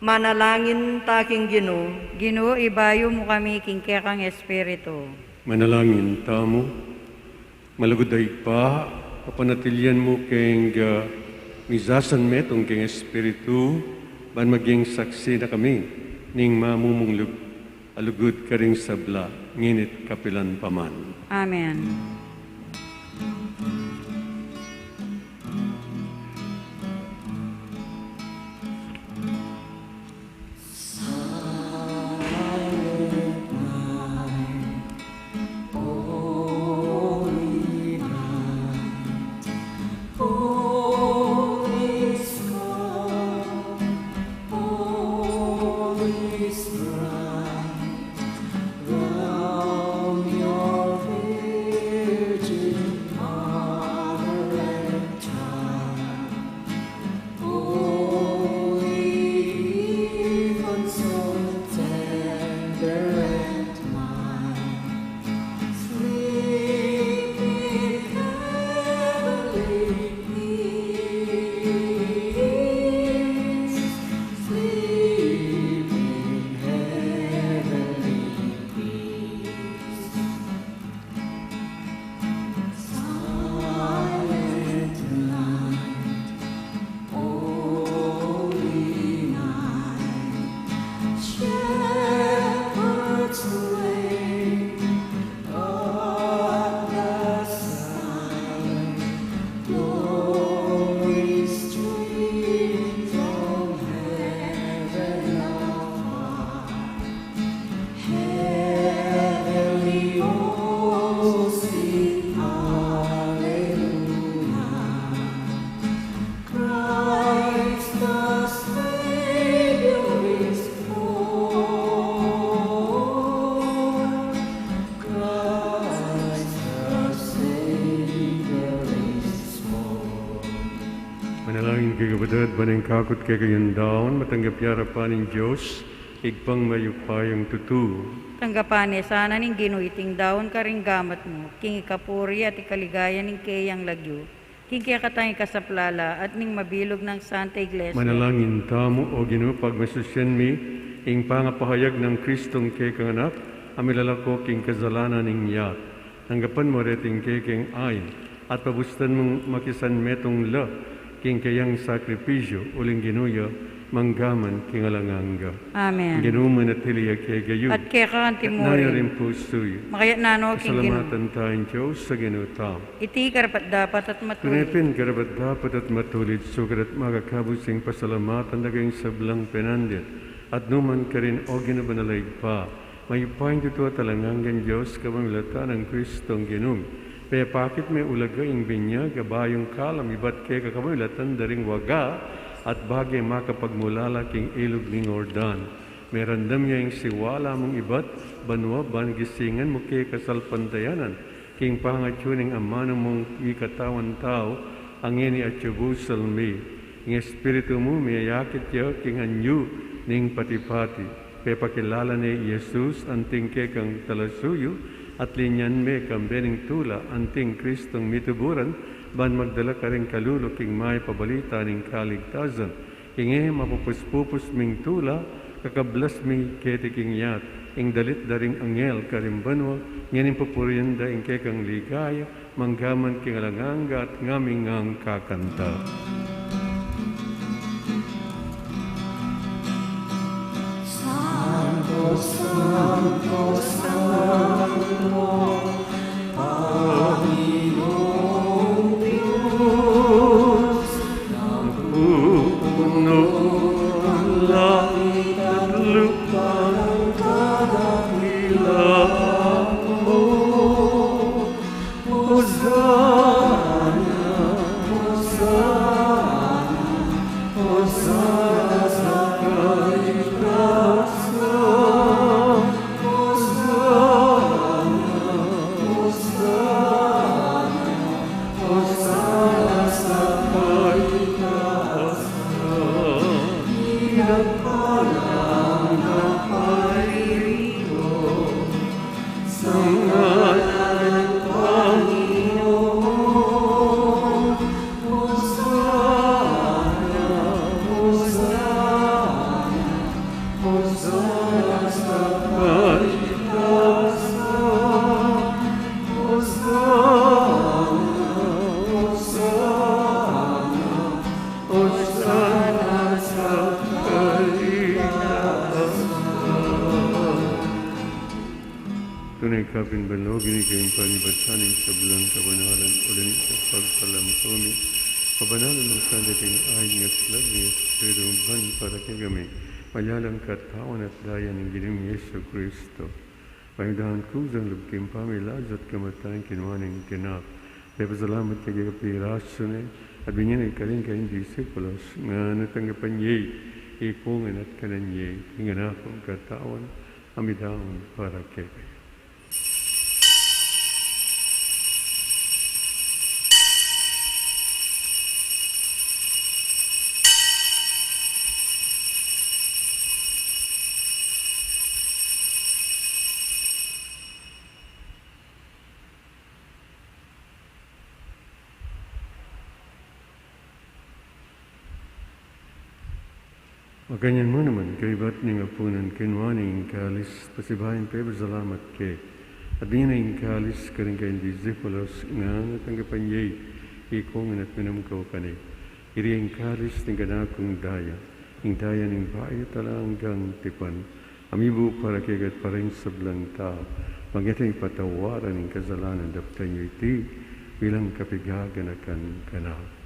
Manalangin ta king Ginu. Ginu, ibayu mu kami king kekang Espiritu. Manalangin tamu. Malugud a Ibpa, papanatilian mu keng, ah, misasan metung keng Espiritu, ban maging saksi na kami ning mamumung lug-, a lugud karing sabla, ngeni't kapilan pa man. Amen. Manalangin kayu, kapatad, ban ing kakut kekayu daun matanggap ya king arapan ning Dios, Ibpang mayupayang tutu. Tanggapan ne sana ning Ginu iting daun karing gamat mu, king ikapuri at ikaligaya ning keyang lagyu, king kekatang ikasaplala at ning mabilug nang Santa Iglesia. Manalangin tamu, O Ginu, pagmasusian mi ing pangapahayag nang Kristong kekang Anak, a milalako king kasalanan ning yat. Tanggapan mu reting kekeng ain, at pabustan mung makisanmetung la king keyang sakripisyu, uling Ginu ya, mangga man king alang angga. Amen. Ing Ginu manatili ya kegayu. At keka antimurin. At nanu ring pusu yu. Makayatna no king Ginu. Pasalamatan taya ing Dios a Ginu tamu. Iti karapat-dapat at matulid. Tune pin karapat-dapat at matulid, sukat at makakabus ing pasalamatan da kang sablang penandit. At nu man karin, O Ginu banal a Ibpa, mayupayang tutu at alang anggang Dios, kapamilatan nang Kristong Ginu mi. Pepakit me ulaga ing binyag a bayung kalam ibat keka kapamilatan da ring waga at bage makapagmulala king ilug ning Jordan. Merandam ya ing siwala mung ibat banua ban gisingan mu ke kasalpantayanan king pangatyu ning amanu mung mikatawan tau, a ngeni atyu busal mi. Ing Espiritu mu miyayakit ya king anyu ning pati-pati. Pepakilala ne i Jesus anting kekang talasuyu, at linyan me kambe ning tula anting Kristong mituburan, ban magdala karing kalulu king mayap a balita ning kaligtasan. King e mapupus-pupus ming tula, kakablas mi keti king yat, ing dalit da ring angel karing banua, ngening pupurian da ing kekang ligaya, mangga man king alang angga at ngaming ngang kakanta. Santo, santo, santo, Panginoong Diyos, napupuno ang langit at lupa ng kadakilaan mo. Hosana, Hosana, Hosana sa kaitaasan. Hosana, Hosana, Hosana sa kaitaasan. Pinagpala ang naparirito sa ngalan ng Panginoon. Hosana, Hosana, Hosana sa kaitaasan. Hosana, Hosana, Hosana sa kaitaasan. Tune kapin banal, o Ginu, ika ing panibatan ning sablang kabanalan, uling ika ing pagsalamatan mi, kabanalan mu sana ding ain, aslag ning Espiritu mu ban para kekami maging katawan at daya ning Ginu ming Jesucristo. Pamidanaan kusang lub king pamilasa at kamatayan, kinuan ne ing tinak, pepasalamat ya keka, pirasu ne, at binye ne karing kayang disipulos, ngana, tanggapan ye iti, ikongan at kanan ye, ing anak kung katawan, a midaun para kekayu. Makanyan mu naman, kaybat ning apunan, kinuan ne ing kalis, pasibayu yang pepasalamat ke, at binye ne ing kalis karing kayang disipulos, ngana, tanggapan ye iti, ikongan at minum kayu keni, iti ing kalis ning kanakung daya, ing daya ning bayu at alang anggang tipan, a mibu para kekayu at para king sablang tau, maging ing patawaran ning kasalanan. Daptan yu iti bilang kapaganakan kanaku.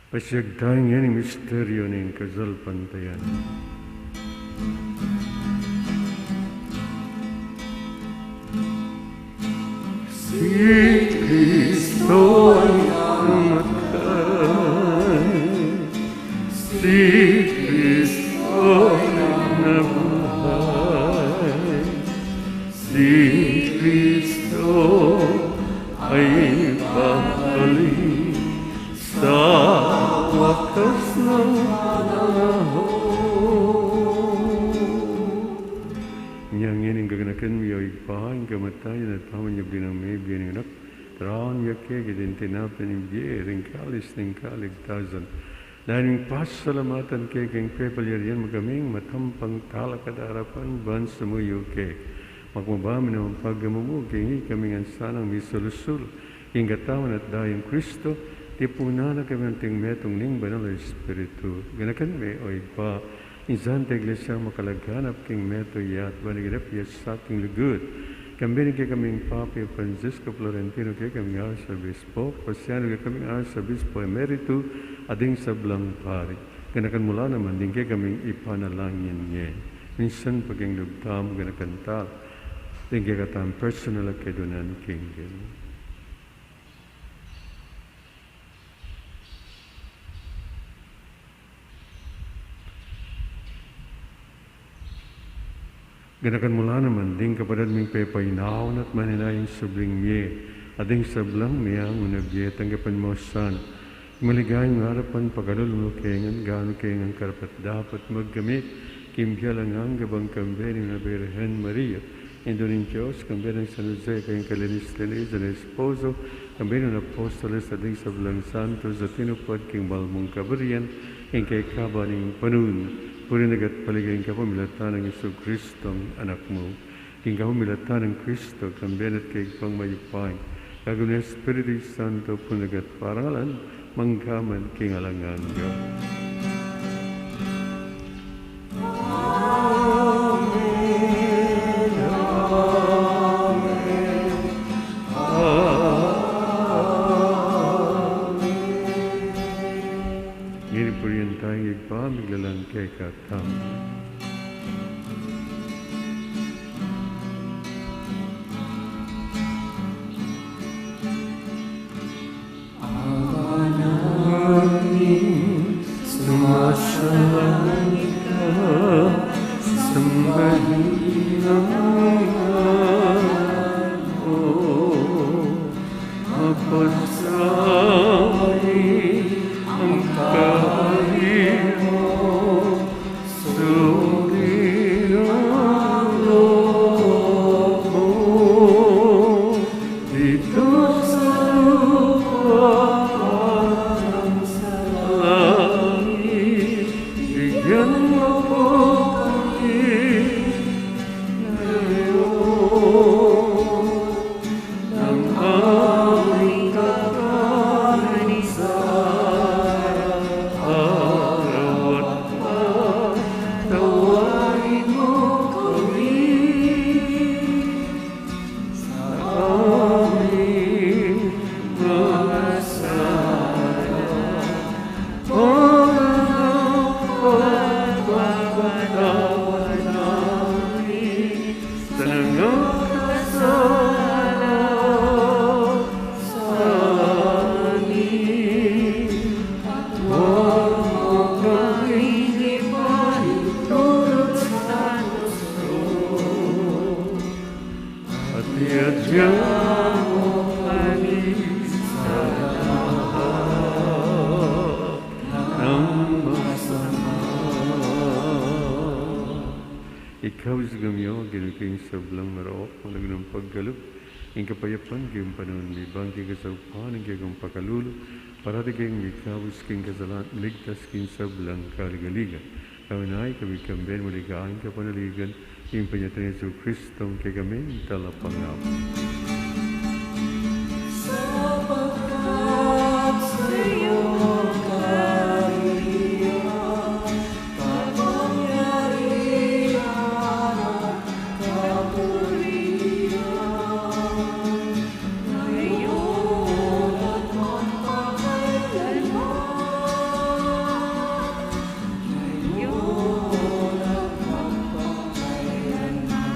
Pasiag tayu ngeni ing misteryu ning kasalpantayanan. Si Kristo ay namatay, si Kristo ay nabuhay, si Kristo ay babalik sa wakas ng panahon. Nya ngeni gaganakan mi, O Ibpa, ing kamatayan at pamanyubling mie ning Anak, taraun mi keka iting tinape ning bie, ring kalis ning kaligtasan. Dayang pasalamatan ke, king pepalyarian mu kaming matampang talakad arapan ban sumuyu keka. Makababa mi naman pagkamumu, king ikami ngan sanang misulusul king katawan at dayang Kristo, tipunan na kami anting metung ning Banal a Espiritu. Ganakan me, O Ibpa, ing Santa Iglesia makalaganap king metung ya at ban iganap ya sa king lugud. Kambe ning kekaming Papa Francisco Florentino, kekaming Arsobispo, pasian mu kekaming Arsobispo Emeritu, at ding sablang pari. Ganakan mu la naman ding kekaming ipanalangin ngeni. Minsan pa king lub tamu, ganakan ta la ding kekatang personal a kedunan king Ginu. Ganakan mu la naman ding kapatad ming pepainawa na at manenaya ing subling mie, at ding sablang meangu na bie, tanggapan mu sana king maligayang arapan, pakalulu mu kami ngan, ganu kami ngan karapat-dapat magkamit king bie alang angga bang kambe ning Birhen Maria, Indu ning Dios, kambe nang San Jose, king kalinis-linisan a esposo, kambe ning apostoles at ding sablang santos a tinupad king banal mung kaburian king kekaban ning panaun. Purian at paligayan ka king kapamilatan nang Jesucristong Anak mu. King kapamilatan nang Kristo, kambe na at keka mayupaya, kayabe ning Espiritu Santo, purian at paralan, mangga man king alang angga. Amen. Amen. Amen. Ngeni purian taya ing Ibpa, miglalang kekatamu. Ama naming sumasalangit ka, sambahin ang ngalan mo, mapasabi ang kaharian mo, sundin ang loob mo dito sa lupa parang sa langit. Bigyan mo po kami ngayon ng aming kakanin sa araw-araw, at patawad mo kami sa aming mga sala, para pagpapatawad namin sa nangakasala sa amin. Huwag mo kaming ipaintulot sa takot, at iadya mo kami sa lahat ng masama. Ikabus kami, O Ginu, king sablang marok, malagnang pagkalub, ing kapayapan king panaun mi, bang king kasaupan ning kekang pakalulu, parati kaming ikabus king kasalan, ligtas king sablang kaligaligan. Kaunay kami kambe ning maligayang kapanaligan, king panyatang Jesucristo, kekaming talapangabus. Sapagkat sa iyo ang kaharian, kapangyarihan, at kapurian, ngayon at magpakailanman. Ngayon at magpakailanman.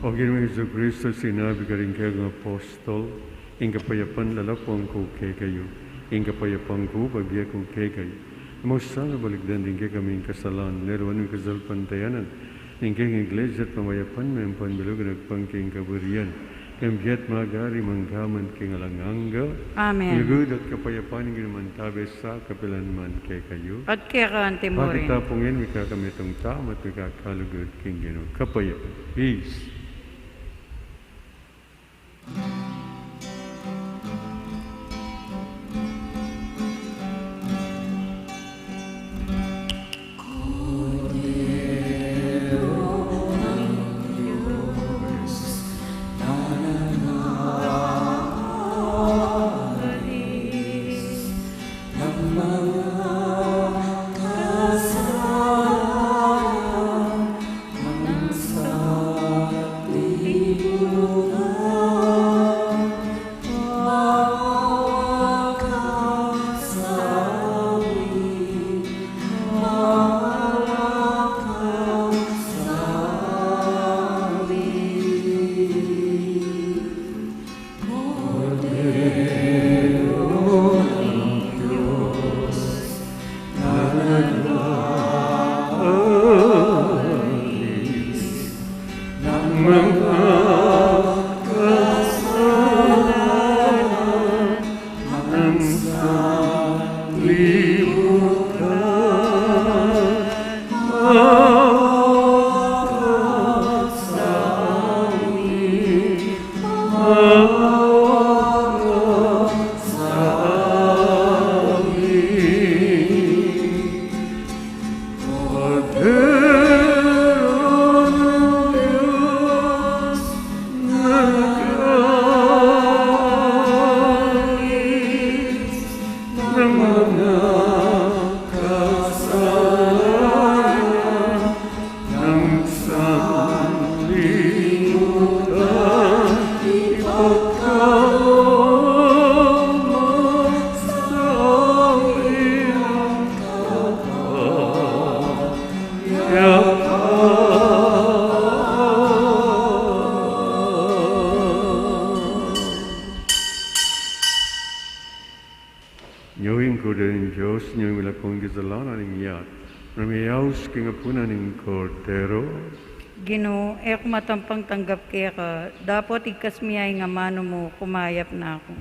O Ginu Jesucristo, sinabi mu karing kekang apostol, ing kapayapan lalakuan ku kekayu, ing kapayapan ku bibie ku kekayu. E mu sana balikdan ding kekaming kasalanan, nune lawan mu king kasalpantayanan ing kekang Iglesia at pamayapan me, ampo bilug nang agpang king kaburian, king bie at magari mangga man king alang angga. Amen. Lugud at kapayapan ning Ginu mantabe sa kapilan man kekayu. At keka anti mu rin. Bakit tapungin, mika kami itang tama at mika kalugud king Ginu. Kapayapan. Peace. Nyawing ku den ing Dios, nyawing milaku ing kasalanan ning yat, nune miyaus king apunan ning Kordero. Ginu, e ku matampang tanggap keka, dapot igkas mu ya ing amanu mu, kumayap na ku.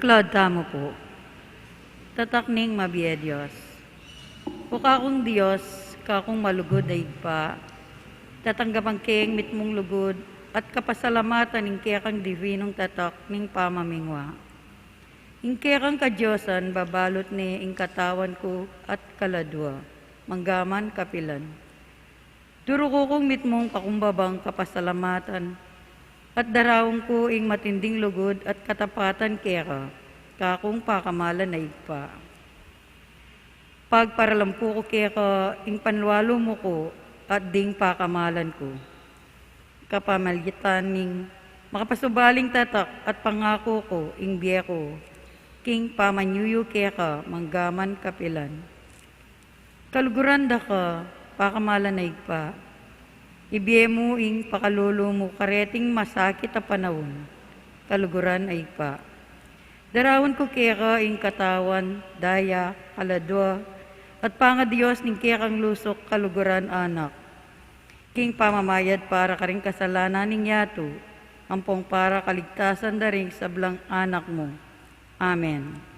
Lord, tamu pu. Tatak ning mabie Dios. O kakung Dios, kakung malugud a Ibpa, tatanggapan ke ing mitmung lugud at kapasalamatan ing kekang dibinung tatak ning pamamingwa. Ing kekang kadiosan babalut ne ing katawan ku at kaladua, manggaman kapilan. Duruku kung mitmung pakumbabang kapasalamatan, at daraun ku ing matinding lugud at katapatan keka, kakung pakamalan a Ibpa. Pagparalampu ku keka ing panlualu mu ku at ding pakamalan ku, kapamilatan ning makapasubaling tatak at pangaku ku ing bie ku king pamanyuyu keka manggaman kapilan. Kaluguran da ka, pakamalan a Ibpa. Ibie mu ing pakalulu mu kareting masakit a panaun. Kaluguran a Ibpa. Daraun ku keka ing katawan, daya, kaladua, at pangadios ning kekang lusuk, kaluguran a Anak, king pamamayad para karing kasalanan ning yatu, ampong para kaligtasan da ring sablang anak mu. Amen.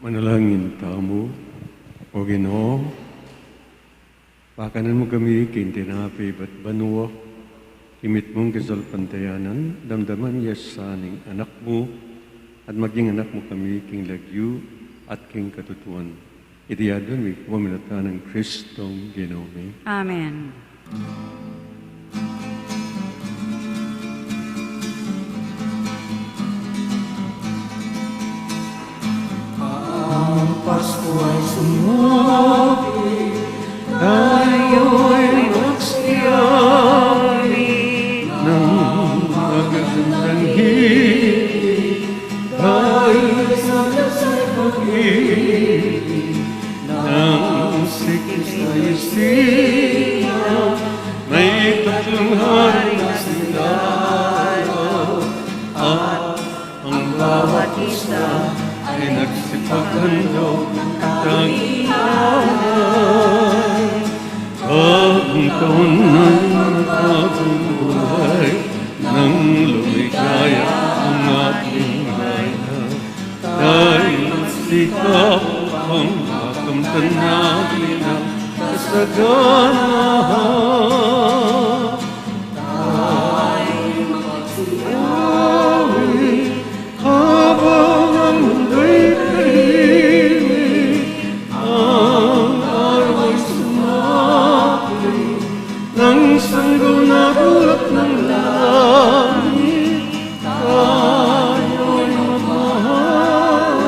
Manalangin tamu. O Ginu, pakanan mu kami king tinape ibat banua, king mitmung kasalpantayanan, damdaman ya sa ning Anak mu, at maging anak mu kami king lagyu at king katutuan. Iti adwan mi pamilatan nang Kristong Ginu mi. Amen. Ang Pasko ay sumuki, tayo'y magsiyabi ng magandang himig. Dahil sa Diyos ay pag-ibig, nang si Kristo ay silang may tatlong hari na sila, at ang bawat isa ay nagsipaghandog ng katangian. Bagong taon na, bagong buhay, nang lumigaya ang ating bayan. Dahil magsikap upang makamtan natin ang kasaganahan. Tayo'y magsiyabi habang ang mundo'y tahimik, ang araw ay sumapi ng sanggol na bulat ng langit. Tayo'y magmahal,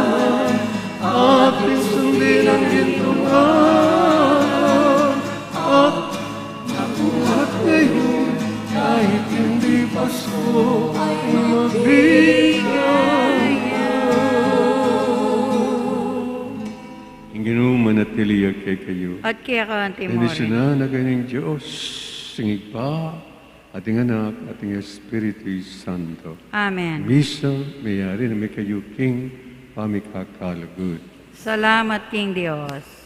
ating sundin ang gintong araw, at nabuhat ngayon, kahit hindi Pasko, ay magbigay. Ing Ginu manatili ya kekayu. At keka antimurin. Bendisyunan na kayu ning Dios, ing Ibpa, at ing Anak, at ing Espiritu Santo. Amen. Misa meyari na mi kayu king pamikakalugud. Salamat king Dios.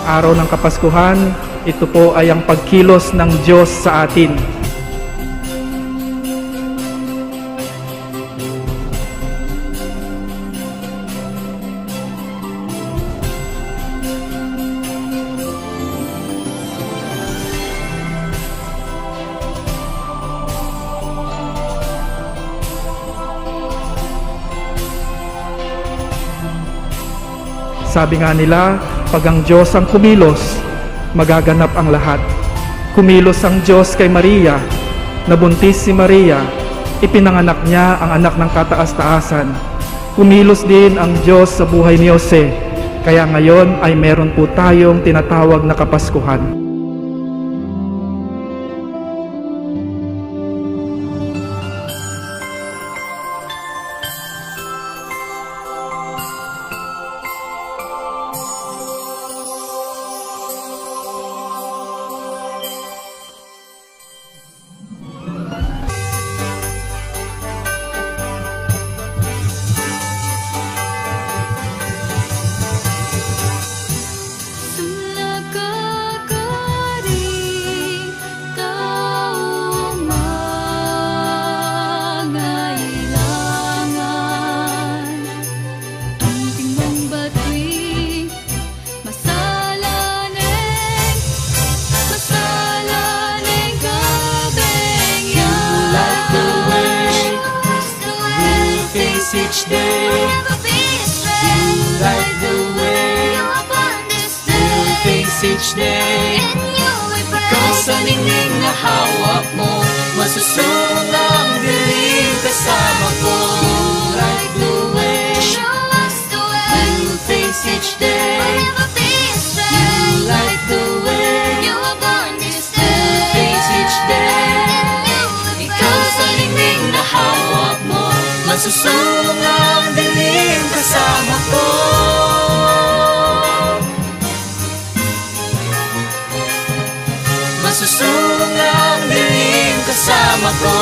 Araw ng Kapaskuhan, ito po ay ang pagkilos ng Diyos sa atin. Sabi nga nila, pag ang Diyos ang kumilos, magaganap ang lahat. Kumilos ang Diyos kay Maria, nabuntis si Maria, ipinanganak niya ang anak ng kataas-taasan. Kumilos din ang Diyos sa buhay ni Jose, kaya ngayon ay meron po tayong tinatawag na Kapaskuhan. Sa nakakaring taong mangailangan, ang tingmang batuing masalaneng, masalaneng gabing yan. You light the way. Show us the way. We'll face each day. We'll never be astray. You light the way. You upon this We'll face each day. In you we pray. Ikaw sa ningning na hawak mo, masusulang dilim kasama ko. You light the way. Show us the way. We'll face each day. We'll never be astray. You light the way. You are born this day. We'll face each day. In you we pray. Ikaw sa ningning na hawak mo, masusulang dilim kasama ko. Masusulang dilim kasama ko.